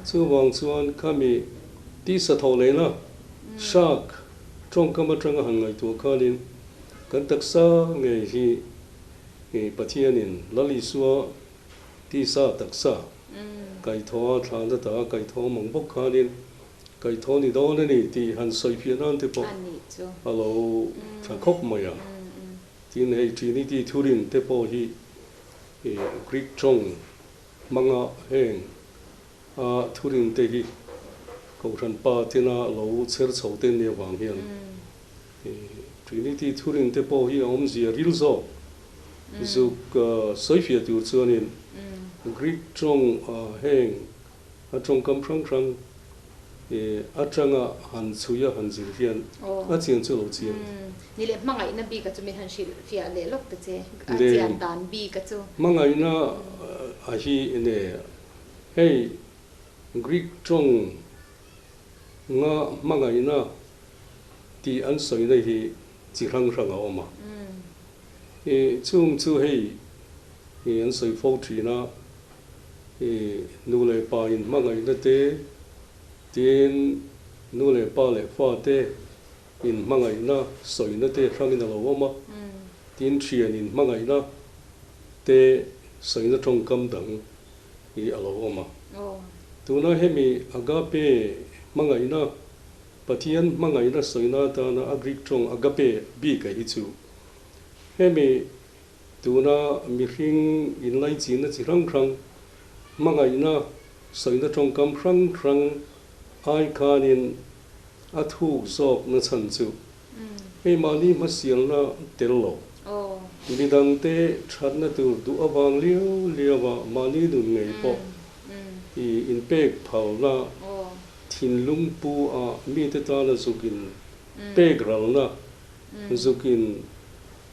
Chuvang chuan khami tisa tho lehna shark tawngkam atanga han ngaihtuah khanin kan taksa ngei hi Pathianin Lal Isua tisa taksa kaihthawh a thlahna ta a kaihthawh mang bawk khanin kaihthawh ni dawn a ni tih han sawifiah nan te pawh a lo tha khawp mai a. Tin hei Trinity thurin te pawh hi Greek tawng hmanga heng a thurin te hi Kohhran pa tena lo chher chho te nia vang hian Trinity thurin te pawh hi a awmzia ril zawk zuk sawifiah tur chuanin Greek tawng a heng A tawngkam hrang hrang atanga han chhui a han zir hian a chian chu a lo chiang. Ni leh hmangaihna bik a chu min han hrilh fiah leh lawk ta che, a chian dan bik a chu. Hmangaihna a hi ene hei Greek tawng nga hmangaihna tih an sawina hi chi hrang hrang a awm a. Chung chu hei an sawi fo thin a. I nu leh pa in hmangaihna te, tin nu leh pa leh fa te in hmangaihna sawina te hrangin a lo awm a, tin thian in hmangaihna te sawina tawngkam dang hi a lo awm a. Tuna hemi agape hmangaihna, Pathian hmangaihna sawina atana a Greek tawng agape bik a hi chu hemi Tuna mihring inlaichinna chi hrang hrang, hmangaihna sawina tawngkam hrang hrang ai khanin a thuk zawk na chhan chu hei mahni hmasialna tel lo, midangte thatna tur duh avang liau liaua mahni nun ngei pawh i inpek phalna thinlung pu a mite tana zukin pek ralna zukin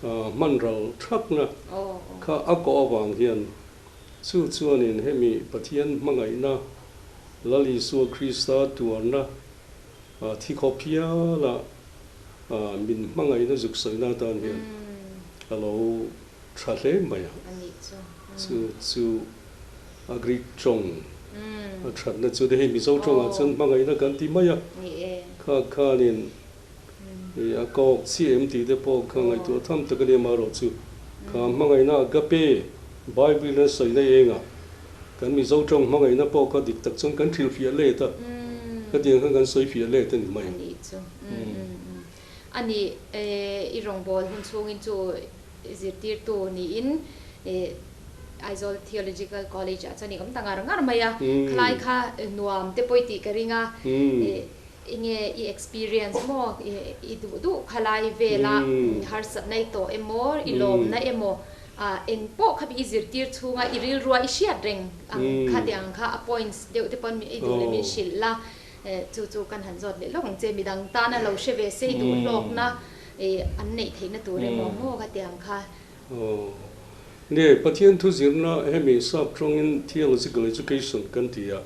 hman ral thakna kha a kawh avang hian chu chuanin hemi Pathian hmangaihna Lal Isua Krista tuarna thi khawp hiala min hmangaihna zuk sawina atan hian a lo tha hle mai a. Chu chu a Greek tawng a thatna chu hei Mizo tawngah chuan hmangaihna kan ti mai a, kha khanin I a kawk chiah em tih te pawh kha ngaihtuah tham tak a nia marawh chu kha hmangaihna agape. Bible a sawina engah kan Mizo tawng hmangaihna pawh kha dik tak chuan kan hrilhfiah let a, khatiang khan kan sawifiah let a ni mai. A nih chu. A nih, i rawngbâwl hun chhungin chu zirtirtu niin Aizawl Theological College ah chuan i awm ta ngar ngar mai a, khalai kha nuam te pawh i tih ka ring a, enge i experience maw i duh duh khalai vela harsatna i tawh emaw i lawmna emaw eng pawh kha i zirtir chhunga i rilrua i hriat reng ang kha tih ang kha a points deuh te pawn i duh leh min hrilh la, chu chu kan han zawt leh lawk ang che, midang tana lo hre ve se i duh hlawkna an neih theihna tur emaw maw kha tih ang kha. Aw. Nge, Pathian thu zirna hemi sap tawngin theological education kan ti a,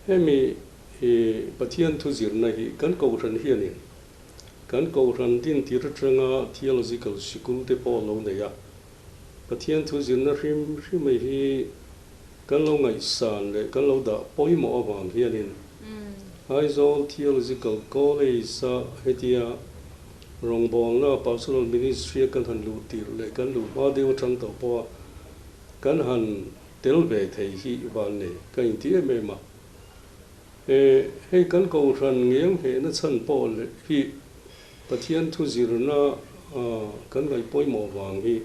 hemi i Pathian thu zirna hi kan kohhran hianin kan kohhran din tir atanga theological sikul te pawh lo nei a, Pathian thu zirna hrim hrim hi kan lo ngaihsan leh kan lo dah pawimawh avang hianin Aizawl Theological College-a hetia Rawngbawlna Pastoral Ministry-a kan han luh tirh leh kan luh hma deuh atang tawh pawha kan han tel ve thei hi van nei ka inti em em a. E, hei kan kohhran ngeng hehna chhan pawh leh hi Pathian thu zirna kan ngaih pawimawh vang hi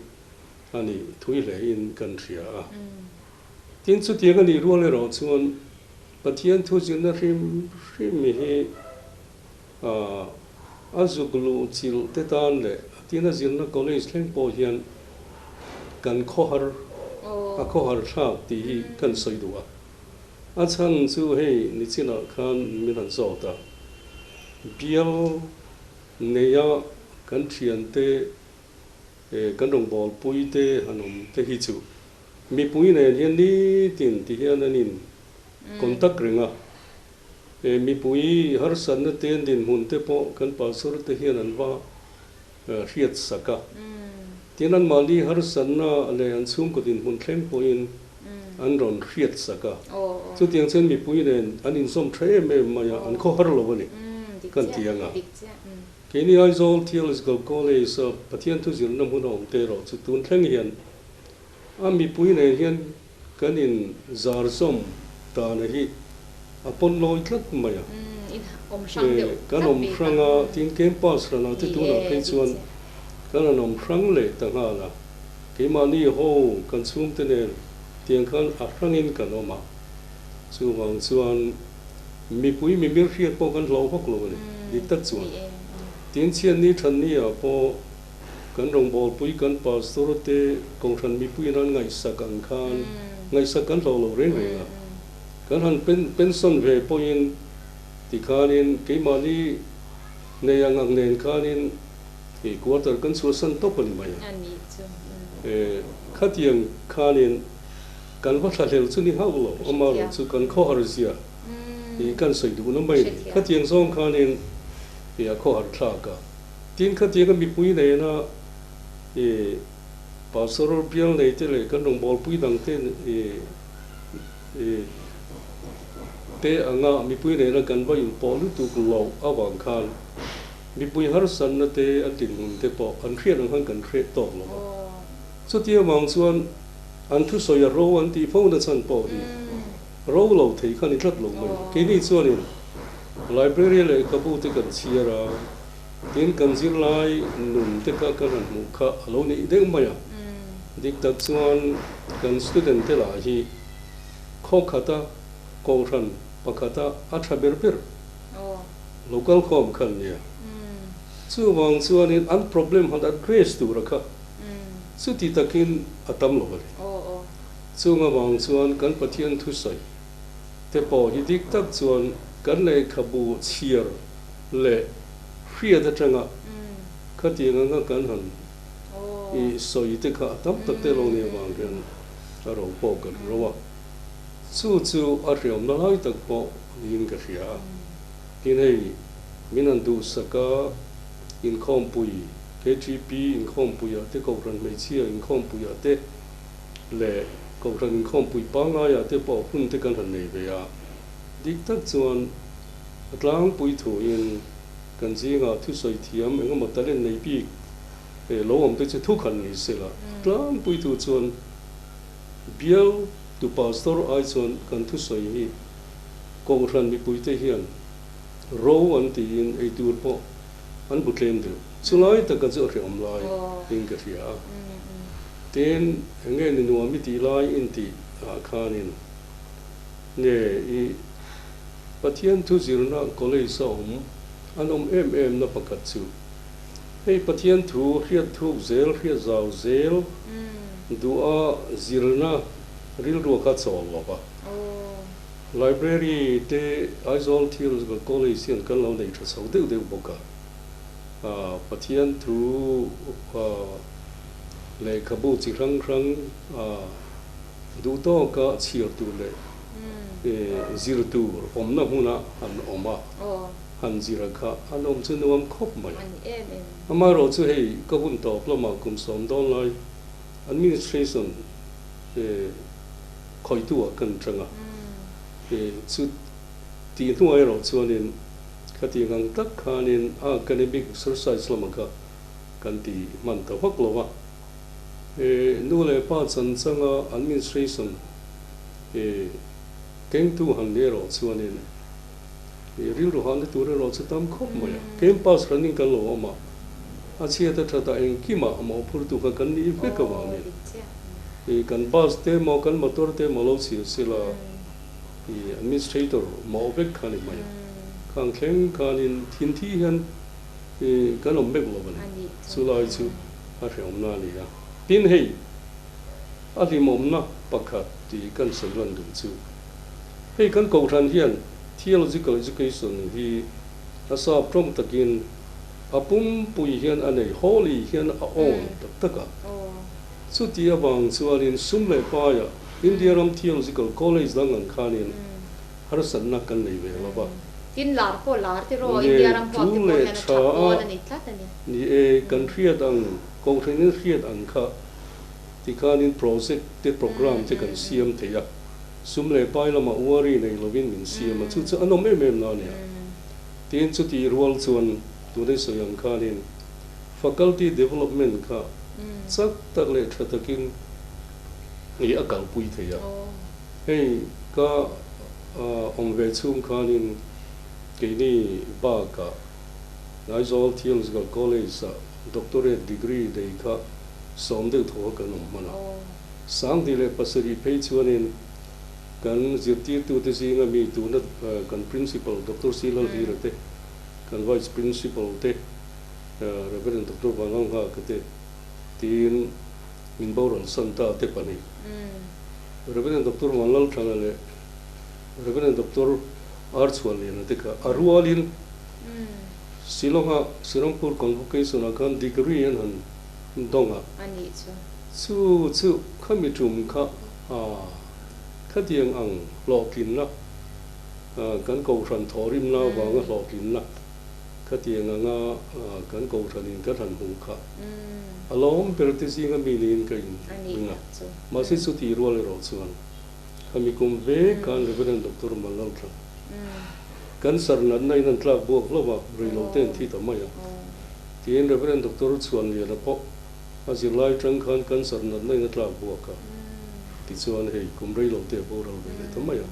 a nih thui hlein kan hria a. Tin, chutiang a nih rual erawh chuan Pathian thu zirna hrim hrim hi a zuk luh chilh te tan leh a tina zirna college thleng pawh hian kan khawhar a khawhar thlak tih hi kan sawi duh a. A chhan chu hei nichinah khan min han zawt a, bial neia kan thiante kan rawngbawlpui te han awm te hi chu mipui nen hian nitin ti hian an in contact reng a. He mipui harsatna te dinhmun te pawh kan pastor te hian an va hriat sak a. Tin, anmahni harsatna leh an chhungkaw dinhmun thleng pawhin an rawn hriat sak a. Chutiang chuan mipui nen an inzawm tha em em mai a, an khawhar lo a ni kan ti ang a. Keini Aizawl Theological College a Pathian thu zirna hmun a awm te erawh chu tun thleng hian a mipui nen hian Kan in zar zawm dana hi a pawn lawi tlat mai a. Kan awm hrang a, tin campus ranah te tunah phei chuan kan rawn awm hrang leh ta nghal a. Keimahni ho kan chhungte nen tiang khan a hrangin kan awm a. Chuvang chuan mipui mimir hriat pawh kan hlauh vak lo a ni, dik tak chuan. Tin chhiatni thanni ah pawh Kan rawngbawlpui kan pastor te kohhran mipuiin an ngaihsak ang khan ngaihsak kan hlawh lo reng reng a. Kan han pension ve pawhin tikhanin keimahni nei ang ang nen khanin i quarter kan chhuahsan tawp a ni mai a. Khatiang khanin kan va thlahlel chu ni hauh lo, amaherawh chu kan khawhar zia i kan sawi duhna mai a ni. Khatiang zawng khanin i a khawhar thlak a. Tin, khatianga mipui nena i pastor bial nei te leh kan rawngbawlpui dang te i i te anga mipui nena kan va inpawh lutuk loh avang khan mipui harsatna te an dinhmun te pawh an hriat ang khan kan hreh tawk lo va. Chuti avang chuan an thusawi a ro an tih fo na chhan pawh hi ro lo thei kha ni tlat lo mai. Keini chuanin Library lehkhabu te kan chhiar a, tin kan zirlai nun te kha kan han hmuh kha a lo nih deuh mai a. Dik tak chuan kan student te lah hi khaw khata kohhran pakhata a tha ber ber local khawm kha an nia. Chuvang chuanin an problem han address tura kha chuti takin a tam lo a ni. Chung avang chuan kan Pathian thusawi te pawh hi dik tak chuan kan lehkhabu chhiar leh hriat atanga khatiang anga kan han i sawi te kha a tam tak te lo ni avang hian a ro pawh kan ro a, chu chu a hriamna lai tak pawh niin ka hria a. Tin hei min han duhsak a, inkhawmpui KTP inkhawmpuiah te Kohhran hmeichhia inkhawmpuiah te, leh Kohhran inkhawmpui pangaiah te pawh hun te kan han nei ve a, dik tak chuan a tlangpui thuin kan zingah thusawi thiam engemaw talent nei bik lo awm te chu thu khan ni se la, a tlangpui thu chuan Bial tu pastor ai chuan kan thusawi hi Kohhran mipuite hian ro an tiin eitur pawh an bu tlem deuh. Chulai taka chu a hreawm lai in ka hria a. Tin, enge ni nuam i tih lai in tih ah khanin nge i Pathian thu zirna college a awm an awm em em na pakhat chu hei Pathian thu hriat thuk zel hriat zau zel duha zirna rilru kha chawl lo va. Library te Aizawl Theological College hian kan lo nei tha chho deuh deuh bawk a, Pathian thu lehkhabu chi hrang hrang duh tawka chhiar tur leh zir tur awmna hmuna han awm a, han zir a kha an awm chu nuam khawp mai. Amaherawhchu hei ka hun tawp lamah kum sawm dawn lai administration Khawitu ah kan tang a, chu tih hnuah erawh chuanin khatiang ang tak khanin a academic exercise lamah kha kan ti hman ta vak lo va. Nu leh pa chan changa administration kengtu han ni erawh chuanin rilru hahna tur erawh chu tam khawp mai a. Campus running kan lo awm a, a chhiat a that a engkimah mawhphurtu kha kan nih vek avangin. I kan bus te emaw kan motor te emaw lo chhir sila i administrator mawh vek kha ni mai a. Khang thleng khanin thinthi hian i kan awm vek lo a ni. Chulai chu a hreawmna a ni a. Tin hei a hlimawmna pakhat tih kan sawi lan duh chu hei kan kohhran hian theological education hi a sap tawng takin a pumpui hian a nei holy hian a awn tak tak a. Chuti avang chuanin sum leh paiah India ram Theological College dang ang khanin harsatna kan nei ve lo va. Tin lar pawh lar te rawh, India ram huap te pawh hian a tha pawl a ni tlat a ni. Ni e, kan hriat ang, kohhranin hriat ang kha tikhanin project te program te kan siam thei a, sum leh pai lamah worry nei lovin min siam a, chu chu a nawm em em na a nia. Tin chutih rual chuan tunei sawi ang khanin Faculty development kha chak tak leh tha takin i a kalpui thei a. Hei ka awm ve chhung khanin keini bakah Aizawl Theological College-ah Doctorate degree nei kha sawm deuh thaw kan awm hman a. 2007 phei chuanin kan zirtirtute zinga mi tuna kan Principal Doctor C. Lalhlira te, kan Vice Principal te, Rev. Doctor Vanlalnghaka te tiin min boral san ta te pahnih, Rev. Doctor Vanlalthana leh Rev. Doctor R. Chhuanliana te kha a rualin Shillong-a Serampur Convocation-ah khan degree an han dawng a. Chu chu khami tum kha khatiang ang hlawhtlinna kan kohhran thawhrimna avanga hlawhtlinna Khatiang anga kan kohhranin ka hran hmuh kha a lawm ber te zinga mi niin ka in ring a. Mahse chutih rual erawh chuan khami kum ve khan Reverend Doctor Mallalthla cancer natna in an tlak buak hlauh a, rei lo te an thi ta mai a. Tiin Reverend Doctor Chhuanliana pawh a zirlai tang khan cancer natna in a tlak buak a, tichuan hei kum rei lo te a boral ve leh ta mai a.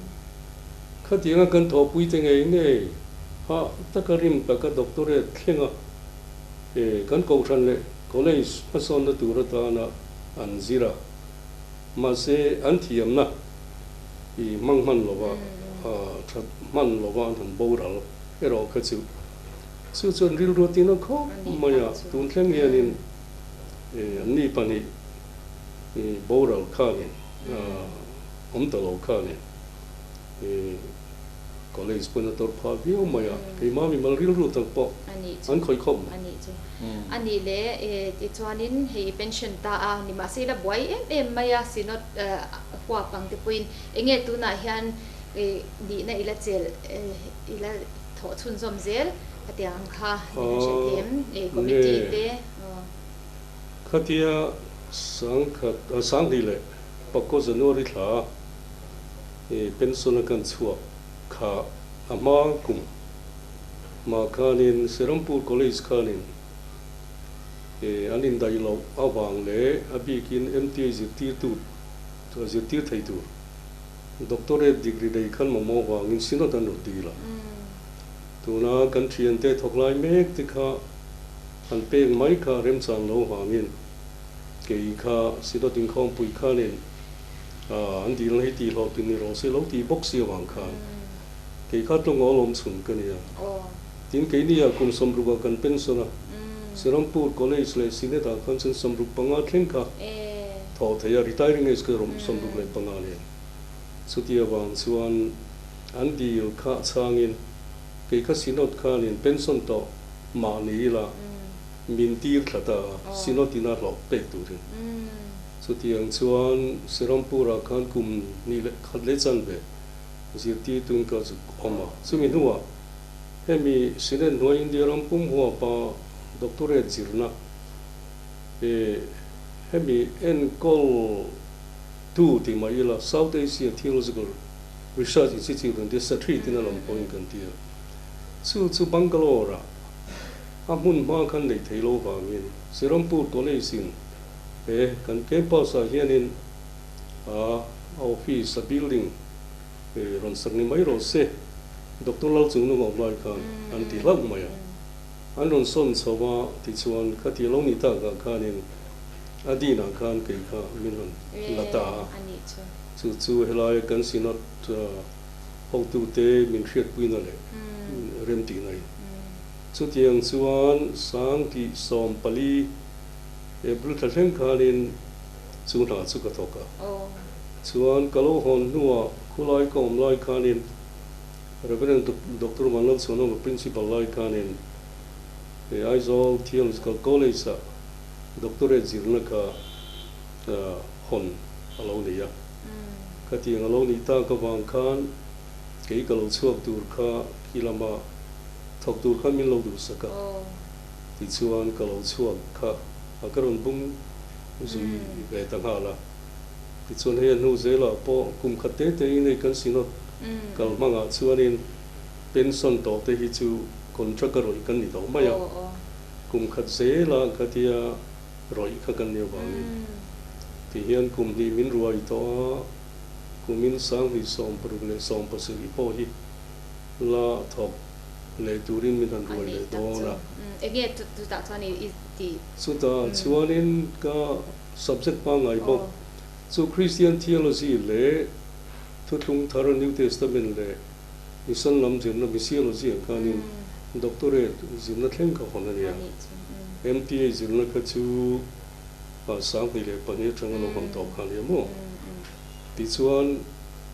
Khatianga kan thawhpui te ngei ngei hah taka rim taka doctorate thleng a, he kan kohhran leh college hmasawnna tur atana an zir a, mahse an thiamna i hmang hman lova that hman lova an han boral erawh kha chu chu chuan rilru a tina khawp mai a, tun thleng hianin anni pahnih boral khanin awm ta lo khanin. College pawn a tawrh phah viau mai a, keimah mimal rilru tak pawh an khawih khawp mai. A nih chu. A nih le, tichuanin hei pension ta a, nimahse ila buai em em mai a, Synod huap ang te pawhin enge tunah hian nihna ila chelh ila thawh chhunzawm zel khatiang ang kha min han hrilh thei em, committee te. Khatia sangkhat sanghnih leh pakua January thla a. I pension a kan chhuak kha a hma kum mah khanin Serampur College khanin i an indaih loh avang leh a bikin MTA zirtirtu zirtir thei tur Doctorate degree nei khan mamawh vangin Synod an rawn dil a. Tuna kan thiante thawk lai mek te kha han pek mai kha remchang lo vangin kei kha Synod inkhawmpui khanin an dilna hi tihhlawh tun ni rawh se lo tih bawk si avang khan kei kha tlawng awlawm chhun ka nia. Tin keini ah kum 60 ah kan pension a, Serampur College leh Synod ah khan chuan 65 thleng kha thawh theih a, retiring age kha 65 nen. Chuti avang chuan an dil kha chhangin kei kha Synod khanin pension tawh mah ni ila min tir thla ta a, Synod in a hlawh pek turin. Chutiang chuan Serampur ah khan kum hnih leh khat leh chanve zirtirtuin ka zuk awm a. Chumi hnuah hemi Synod hnuai India ram pum huapa doctorate zirna hemi enkawl tu tih mai ila South Asia Theological Research Institute an tia SATRI tina lam pawhin kan ti a. Chu chu Bangalore ah a hmun hma khan nei thei lo vangin Serampur College in he kan campus ah hianin a office a building rawn sak ni mai rawh se Doctor Lalchungnung awm lai khan an ti hlauh mai a. An rawn sawn chho a tichuan khati lo ni takah khanin a dinah khan kei kha min rawn la ta a. Chu chu helaia kan Synod hotute min hriatpuina leh remtihna in. Chutiang chuan 2014 April thla thleng khanin chu hna chu ka thawk a. Chuan ka lo hawn hnuah khulai ka awm lai khanin Reverend Doctor Vanlalchhuanawma Principal lai khanin he Aizawl Theological College-ah Doctorate zirna kha hawn a lo nei a. Khatiang a lo nih tak avang khan kei ka lo chhuak tur kha khi lama thawk tur khan min lo duhsak a. Tichuan ka lo chhuak kha a ka rawn bung zui ve ta nghal a. Tichuan hei a hnu zelah pawh kum khat te te in hei kan Synod kal hmangah chuanin pension tawh te hi chu contract a rawih kan ni tawh mai a, kum khat zelah khatia rawih kha kan ni avangin ti hian kum hnih min ruai tawh a, kumin 2067 pawh hi la thawk leh turin min han ruai leh dawn a. Chutah chuanin ka Subject pangngai bawk chu Christian Theology leh Thuthlung Thar, New Testament, leh Mission lam zirna, Missiology, ah khanin Doctorate zirna thleng kha hawn a ni a. MTA zirna kha chu 2002 atanga lo hawn tawh kha a ni a maw? Tichuan,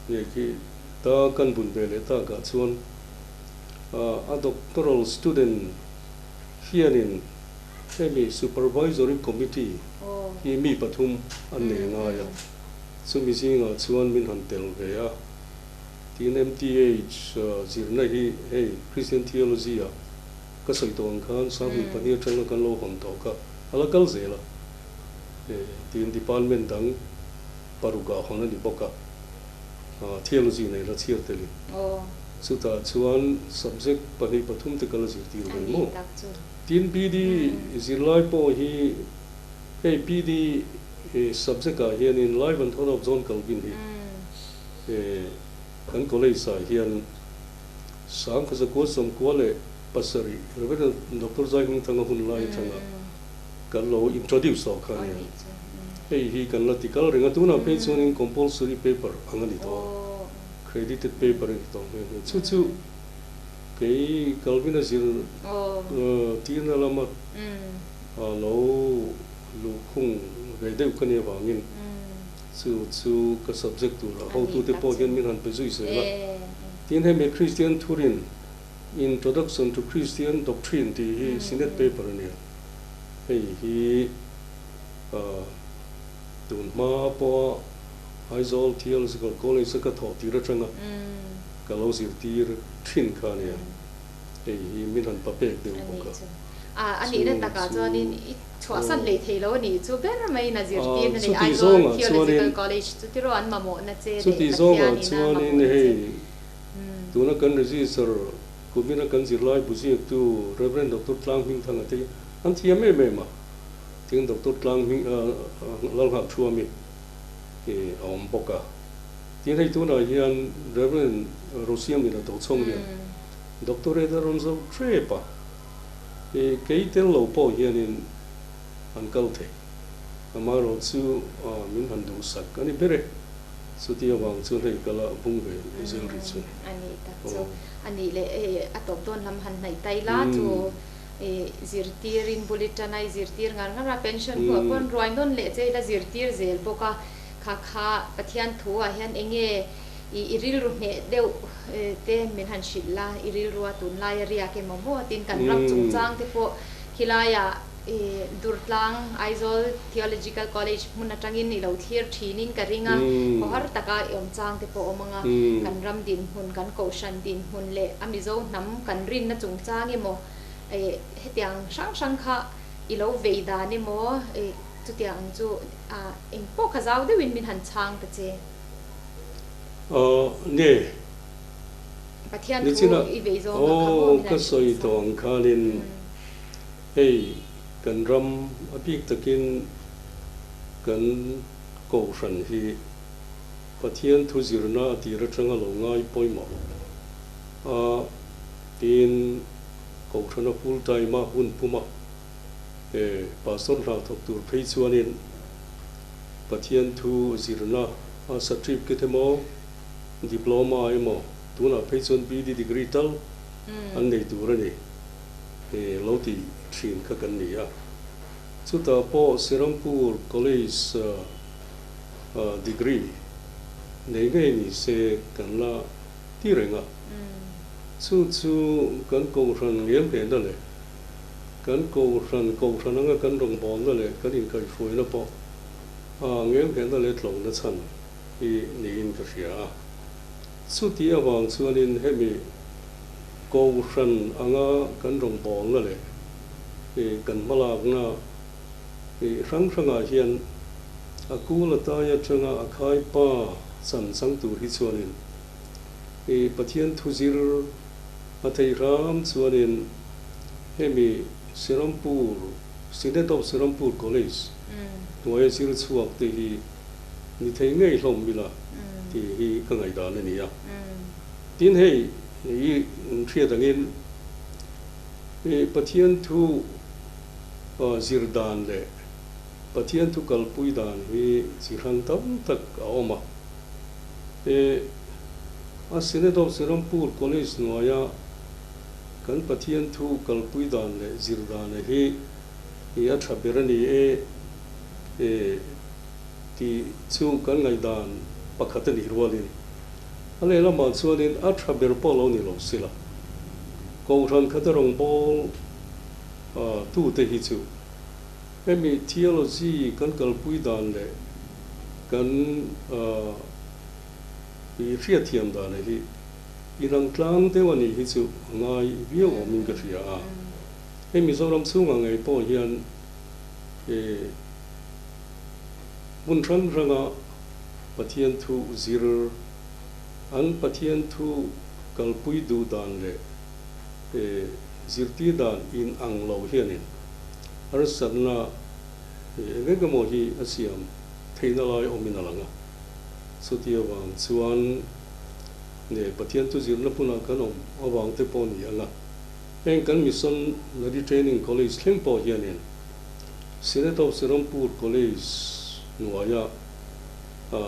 nge khi ta kan bun ve leh takah chuan a doctoral student hianin Hemi Supervisory Committee hi mi pathum an nei ngai a, chumi zingah chuan min han tel ve a. Tin MTH zirna hi hei Christian Theology ah ka sawi tawh ang khan 2002 atanga kan lo hawn tawh kha a la kal zel a. Tin department dang paruk ah hawn a ni bawk a, Theology nei la chhiar telin. Chutah chuan subject pahnih pathum te ka la zirtir ve maw? Tin PD zirlai pawh hi hei PD subject ah hianin Life and Thought of John Calvin hi kan college ah hian 1997 Reverend Doctor Zaihmingthanga hun lai atanga kan lo introduce tawh kha ania. Hei hi kan la ti kal reng a, tunah phei chuanin compulsory paper ang a ni tawh a, credited paper a ni tawh nghe nghe. Chu chu Kei Calvin-a zir tirna lama lo luhkhung ve deuh ka nih avangin chu chu ka subject turah hotute pawh hian min han pe zui zel a. Tin, hemi Kristian Thurin, Introduction to Christian Doctrine tih hi Senate paper a nia. Hei hi tun hma pawha Aizawl Theological College-a ka thawh tir atanga Ka lo zirtir thin kha ania, hei hi min han pa pek deuh bawk a. A nihna takah chuanin i chhuahsan hlei thei lo a nih chu ber maiin a zirtirna nei Aizawl Theological College chu tiraw an mamawhna che leh Pathianin a mamawhna che. Tuna kan register kumina kan zirlai bu ziaktu Rev. Doctor Tlanghmingthanga te hi an thiam em em a, tin Doctor Tlanghming Lalnghak Thuami. a awm bawk a. Tin hei tunah hian Rev. Rosiamlina Tochhawng hian Doctorate a rawn zo tep a, kei tel lo pawh hianin an kal thei. Amaherawh chu min han duhsak a ni ber e. Chuti avang chuan hei kala bung ve zel rih chu. A nih tak chu. A nih leh hei a tawp dawn lam han hnaih tai la chu zirtirin bulletin a i zirtir ngar ngar a, pension hnuah pawn ruai nawn leh che ila zirtir zel bawk a, kha kha Pathian thu ah hian eng nge i rilru hneh deuh te min han hrilh la, i rilrua tunlai a riak emaw maw tin kan ram chungchang te pawh khilaiah Durtlang Aizawl Theological College hmun atangin i lo thlir thinin ka ring a, khawhar taka i awm chang te pawh awm ang a, kan ram dinhmun, kan kohhran dinhmun leh a Mizo hnam kan rinna chungchang emaw hetiang hrang hrang kha i lo vei dan emaw chutiang ang chu eng pawh kha zau deuhin min han chhang ta che. Aw nge. Pathian thu i vei zawng a kha maw min han Ka sawi tawh ang khanin. Hei kan ram a bik takin kan kohhran hi Pathian thu zirna a tir atanga lo ngai pawimawh a, tin kohhrana full time a hun puma e pastor hna thawk tur phei chuanin Pathian thu zirna a certificate emaw diploma emaw tunah phei chuan BD degree tal an nei tur a ni. Lo ti thin kha kan ni a. Chutah pawh Serampur College degree nei ngei ni se kan la ti reng a. Chu chu kan kohhran ngemhlehna leh kan kohhran kohhran anga kan rawngbawlna leh kan inkaihhruaina pawh ngemhlehna leh tlawhna chhan hi niin ka hria a. Chuti avang chuanin hemi Kohhran anga kan rawngbawlna leh kan hmalakna hrang hrangah hian a kul atai atanga a khaipa chan chang tur hi chuanin Pathian thuzir a thei hram chuanin hemi Serampur, Synod of Serampur College hnuaia zir chhuak te hi ni thei ngei hlawm ila tih hi ka ngaihdan a ni a. Tin hei i hriat angin i Pathian thu zir dan leh Pathian thu kalpui dan hi chi hrang tam tak a awm a. I a Synod of Serampur College hnuaia kan Pathian thu kalpui dan leh zir dan hi i a tha ber a ni e tih chu kan ngaihdan pakhat a nih rualin A lehlamah chuanin a tha ber pawh lo ni lo sila, Kohhran khata rawngbâwl tute hi chu hemi theology kan kalpui dan leh kan hriatthiam dan hi inang tlang deuh a nih hi chu a ngai viau awmin ka hria a. Hei Mizoram chhungah ngei pawh hian hmun hrang hranga Pathian thu zir, an Pathian thu kalpui duh dan leh zirtir dan in ang lo hianin harsatna eng eng emaw hi a siam theihna lai awmin a lang a. Chuti avang chuan nge Pathian thu zirna hmunah kan awm avang te pawh ni ang a, heng kan Missionary Training College thleng pawh hianin Synod of Serampur College hnuaia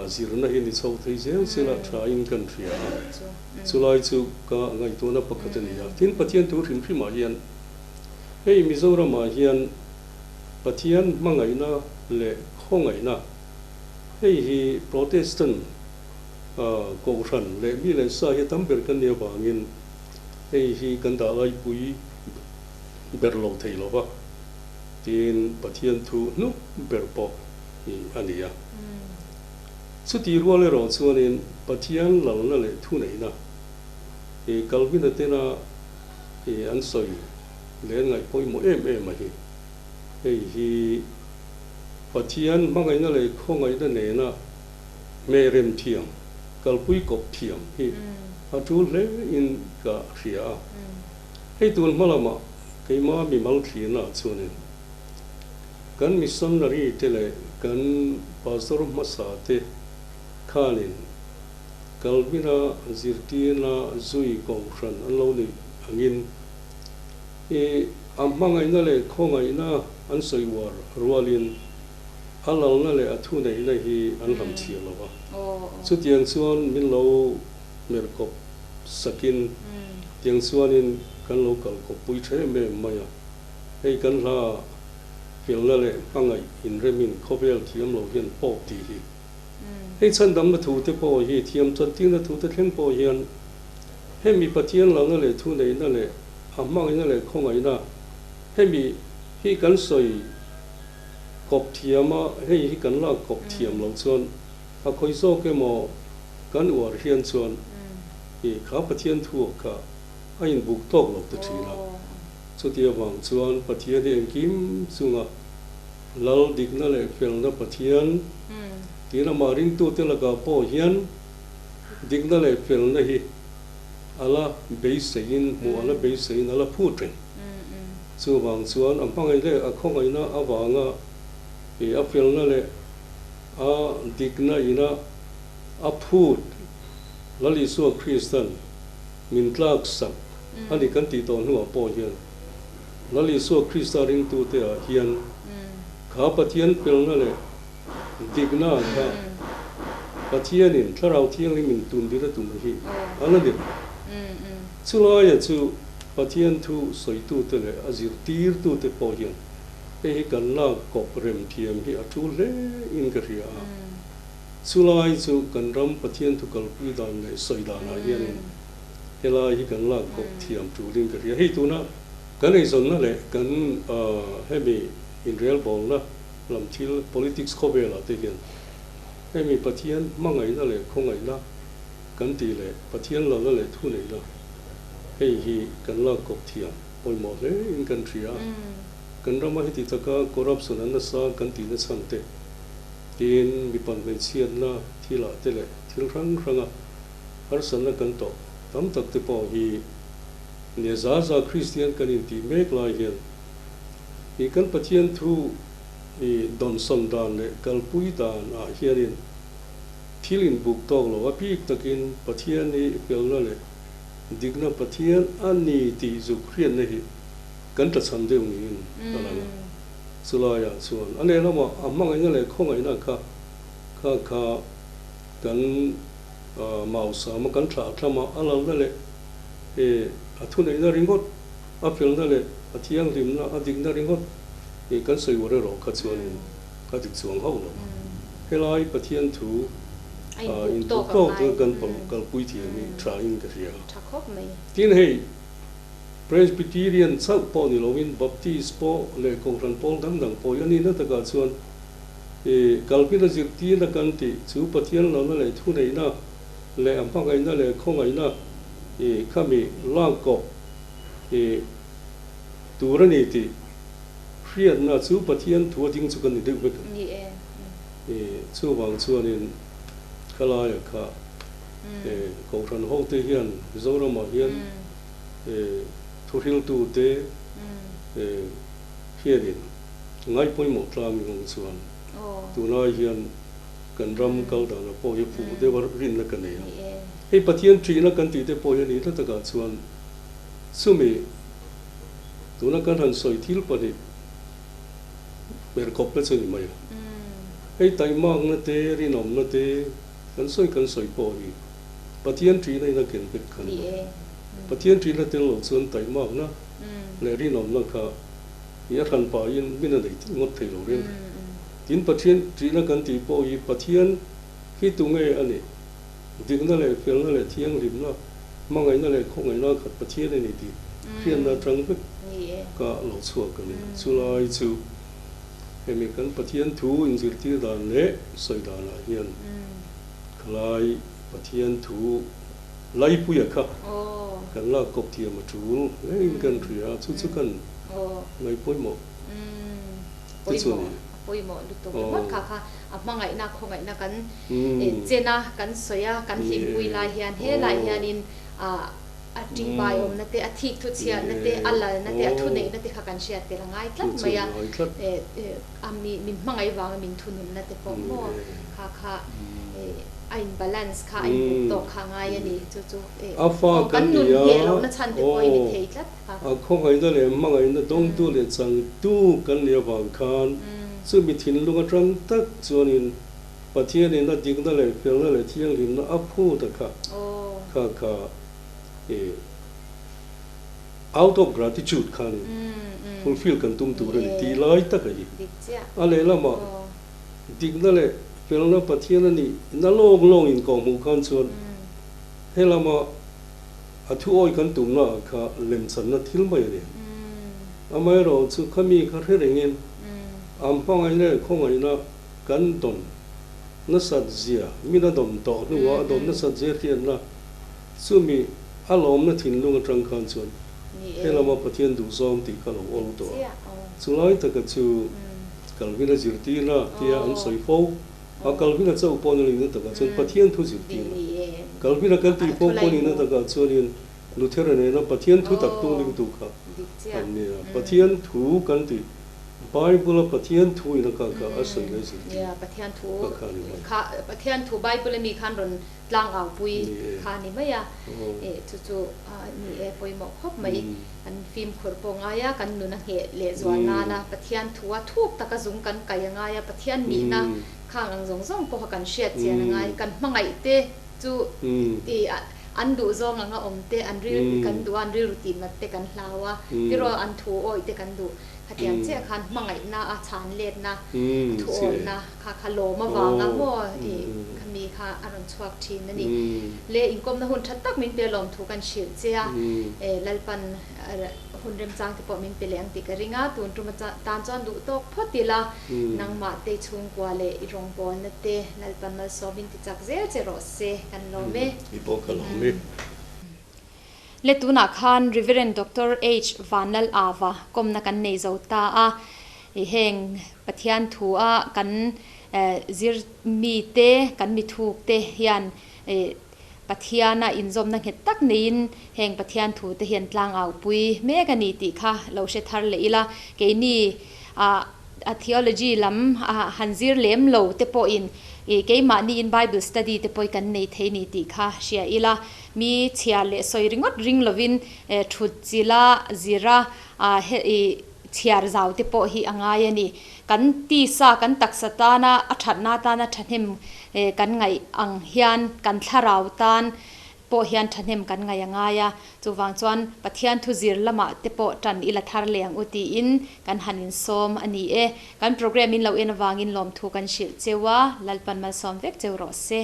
zirna hi ni chho thei zel zel a tha in kan hria a, chulai chu ka ngaihtuahna pakhat a ni a. Tin, Pathian thu hrim hrimah hian hei Mizoramah hian Pathian hmangaihna leh khawngaihna hei hi Protestant kohhran leh mi leh sa hi a tam ber kan nih avangin hei hi kan dah laipui ber lo thei lo va, tin Pathian thu hnuk ber pawh hi a ni a. Chuti rual erawh chuanin Pathian lalna leh thuneihna hi Calvin-a tena hi an sawi leh an ngaih pawimawh em em a hi. Hei hi Pathian hmangaihna leh khawngaihna nena hmerem thiam, kalpui kawp thiam hi a tul hle in ka hria a. Hei tun hma lamah keima mimal thlirna chuanin kan missionary te leh kan pastor hmasa te. khanin Calvin-a zirtirna zui kohhran an lo neih angin i a hmangaihna leh khawngaihna an sawi uar rualin a lalna leh a thuneihna hi an hlamchhiah lo a. Chutiang chuan min lo hmer kawp sakin tiang chuanin kan lo kal kawppui tha em em mai a. Hei kan hla felna leh hmangaih inremin khawvel thiam lo hian pawp tih hi. Hei chhandamna thu te pawh hi thiam chantirna thu te thleng pawh hian hemi Pathian lalna leh thuneihna leh a hmangaihna leh khawngaihna hemi hi kan sawi kawp thiam a, hei hi kan lak kawp thiam loh chuan a khawi zawk emaw kan uar hian chuan i kha Pathian thu awk kha a inbuk tawk lo ta thin a. Chuti avang chuan Pathian hi engkim chunga Lal dikna leh felna Pathian tiin amah ringtute lakah pawh hian dikna leh felna hi a la beiseiin hmuh a la beiseiin a la phut reng. Chuvang chuan a hmangaih leh a khawngaihna avanga ih a felna leh a dikna ina a phut Lal Isua Kristan min tlak sak a ni kan tih tawh hnuah pawh hian Lal Isua Krista ringtute ah hian kha Pathian felna leh dikna kha Pathianin Thlarau Thianghlimin tundin a tum hi a la ni lo. Chulaia chu Pathian thu sawitute leh a zirtirtute pawh hian hei hi kan lak kawp rem thiam hi a tul hle in ka hria a. Chulai chu kan ram Pathian thu kalpui dan leh sawi danah hianin Helai hi kan lak kawp thiam tulin ka hria. Hei tuna kan eizawnna leh kan hemi inrelbawlna lam thil politics khawvelah te hian hemi Pathian hmangaihna leh khawngaihna kan tih leh Pathian lalna leh thuneihna hei hi kan lak kawp thiam pawimawh hle in kan hria. Kan rama heti taka corruption an nasa kan tihna chhan te tin mipan hmeichhiatna thilah te leh thil hrang hranga Harsatna kan tawh tam tak te pawh hi nia za za Kristian kan intih mek lai hian i kan Pathian thu i dawnsawn dan leh kalpui dan ah hianin thil inbuk tawk lo a bik takin Pathian hi felna leh dikna Pathian a ni tih zuk hriatna hi kan tlachham deuh niin a lang a. Chulaiah chuan a lehlamah a hmangaihna leh khawngaihna kha kha kha kan Mausama kan thlah thlam a, a lalna leh a thuneihna ringawt, a felna leh a thianghlimna, a dikna ringawt kan sawi uar erawh kha chuanin a dik chuang hauh lo. Helai Pathian thu inbuk tawk chuan kan kalpui thiam hi tha in ka hria. Tin hei Presbyterian chauh pawh ni loin Baptist pawh leh Kohhran pawl dang dang pawh hi a nihna takah chuan I kalpina zirtirna kan tih chu Pathian lalna leh thuneihna leh a hmangaihna leh khawngaihna i khami lak kawp i tur a ni tih hriatna chu Pathian thu a ding chu kan ni deuh vek ang. I chuvang chuanin khalaia kha i Kohhran hote hian Mizoramah hian i thuhriltute i hianin Ngai pawimawh tlang i hung chuan tunlai hian kan ram kal danah pawh hi fuh deuh a rinna ka nei a. Hei Pathian ṭihna kan tih te pawh hi a nih hla takah chuan chumi tuna kan han sawi thil pahnih hmer kawp na chu ni mai a. Hei taimakna te rinawmna te kan sawi kan sawi pawh hi Pathian ṭihna in a ken vek kha ni mai. Pathian ṭihna tel lo chuan taimakna leh rinawmna kha I a hran pahin min a nei ngawt thei lo reng reng. Tin Pathian ṭihna kan tih pawh hi Pathian hi tu nge a nih? Dikna leh felna leh thianghlimna, hmangaihna leh khawngaihna khat Pathian a ni tih hriatna aṭang vek ka lo chhuak a ni. Chulai chu hemi kan Pathian thu inzirtir dan leh sawi danah hian khalai Pathian thu Laipuia kha kan lak kawp thiam a tul hlein kan hria a, chu chu kan ngai pawimawh te chu a ni. A pawimawh lutuk ringawt kha kha a hmangaihna khawngaihna kan chen a, kan sawi a, kan hlimpui lai hian helai hianin a ṭihbai awmna te, a thik thu chhiatna te, a lalna te, a thuneihna te kha kan hriat tel a ngai tlat mai a, a mi min hmangaih vanga min thununna te pawh maw kha kha. A in balance kha a in buk tawk kha a ngai a ni. Chu chu A fa aw kan kan nun ni a, ngheh lohna chhan te pawh i ni aw thei tlat kha. A khawngaihna leh hmangaihna dawngtu leh changtu kan nih avang khan chumi thinlung atang tak chuanin Pathianin a dikna leh felna leh thianghlimna a phut a kha kha kha i out of gratitude khanin fulfill kan tum tur a ni tih lai tak a hi. A lehlamah dikna leh felna Pathian a nih na lawng lawng inkawhhmuh khan chuan helama a thu awi kan tumna ah kha lemchanna thil mai a ni. Amaherawh chu khami kha hre rengin an hmangaihna leh khawngaihna kan dawn nasat zia, min a dawn tawh hnuah a dawn nasat zia hriatna chumi a lawmna thinlung atang khan chuan helama Pathian duhzawng tih kha lo awl tawh a. Chulai taka chu Calvin-a zirtirna tia an sawi fo. A Calvin-a chauh pawh ni loin takah chuan Pathian thu zirtirna. Calvin-a kan tih fo pawh nihna takah chuanin Luthera nena Pathian thu tak tunglingtu kha an ni a. Pathian thu kan tih Bible a Pathian thu in a kah kha a sawi leh zirtir Nia, Pathian thu a kha ni mai. kha Pathian thu Bible a mi khan rawn tlang au pui kha ni mai a, eh chu chu ni e pawimawh khawp mai. Kan fimkhur pawh ngai a, kan nun a ngheh leh zual nana Pathian thu a thuk taka zung kan kai a ngai a, Pathian nihna khang ang zawng zawng pawha kan hriat chian a ngai. Kan hmangaih te chu i an duh zawng anga awm te, an ril kan duh a, an rilru tih nat te kan hlau a, tiraw an thu awih te kan duh. Khatiang chiah khan hmangaihna a chhan letna, a thuawmna kha kha lawm avanga maw i khami kha a rawn chhuak thin a ni. Le inkawmna hun tha tak min pe lawm thu kan hrilh che a, e Lalpan hun remchang te pawh min pe leh ang tih ka ring a, tun tuma tan chuan duh tawk phawt ila, nangmah te chhungkua leh i rawngbawlna te Lalpan malsawmin ti chak zel che rawh se kan lawm e. I pawh ka lawm e. Le tunah khan Rev. Doctor H. Vanlal Ava kawmna kan nei zo ta a, i heng Pathian thu a kan zir mi te, kan mi thuk te hian Pathiana inzawmna nghet tak neiin heng Pathian thu te hian tlang au pui mek a ni tih kha lo hre thar leh ila, keini a theology lam han zir lem lo te pawhin keimahniin Bible study te pawh kan nei thei ni tih kha hria ila. Mi chhiar leh sawi ringawt ring lovin thut chila zira chhiar zau te pawh hi a ngai a ni. Kan tisa, kan taksa tana a thatna tana thahnem kan ngaih ang hian kan thlarau tan pawh hian thahnem kan ngaih a ngai a. Chuvang chuan Pathian thu zir lamah te pawh tan ila thar leh ang u tiin kan han insawm a ni e. Kan programme in lo en avangin lawmthu kan hrilh cheu a, Lalpan malsawm vek cheu rawh se.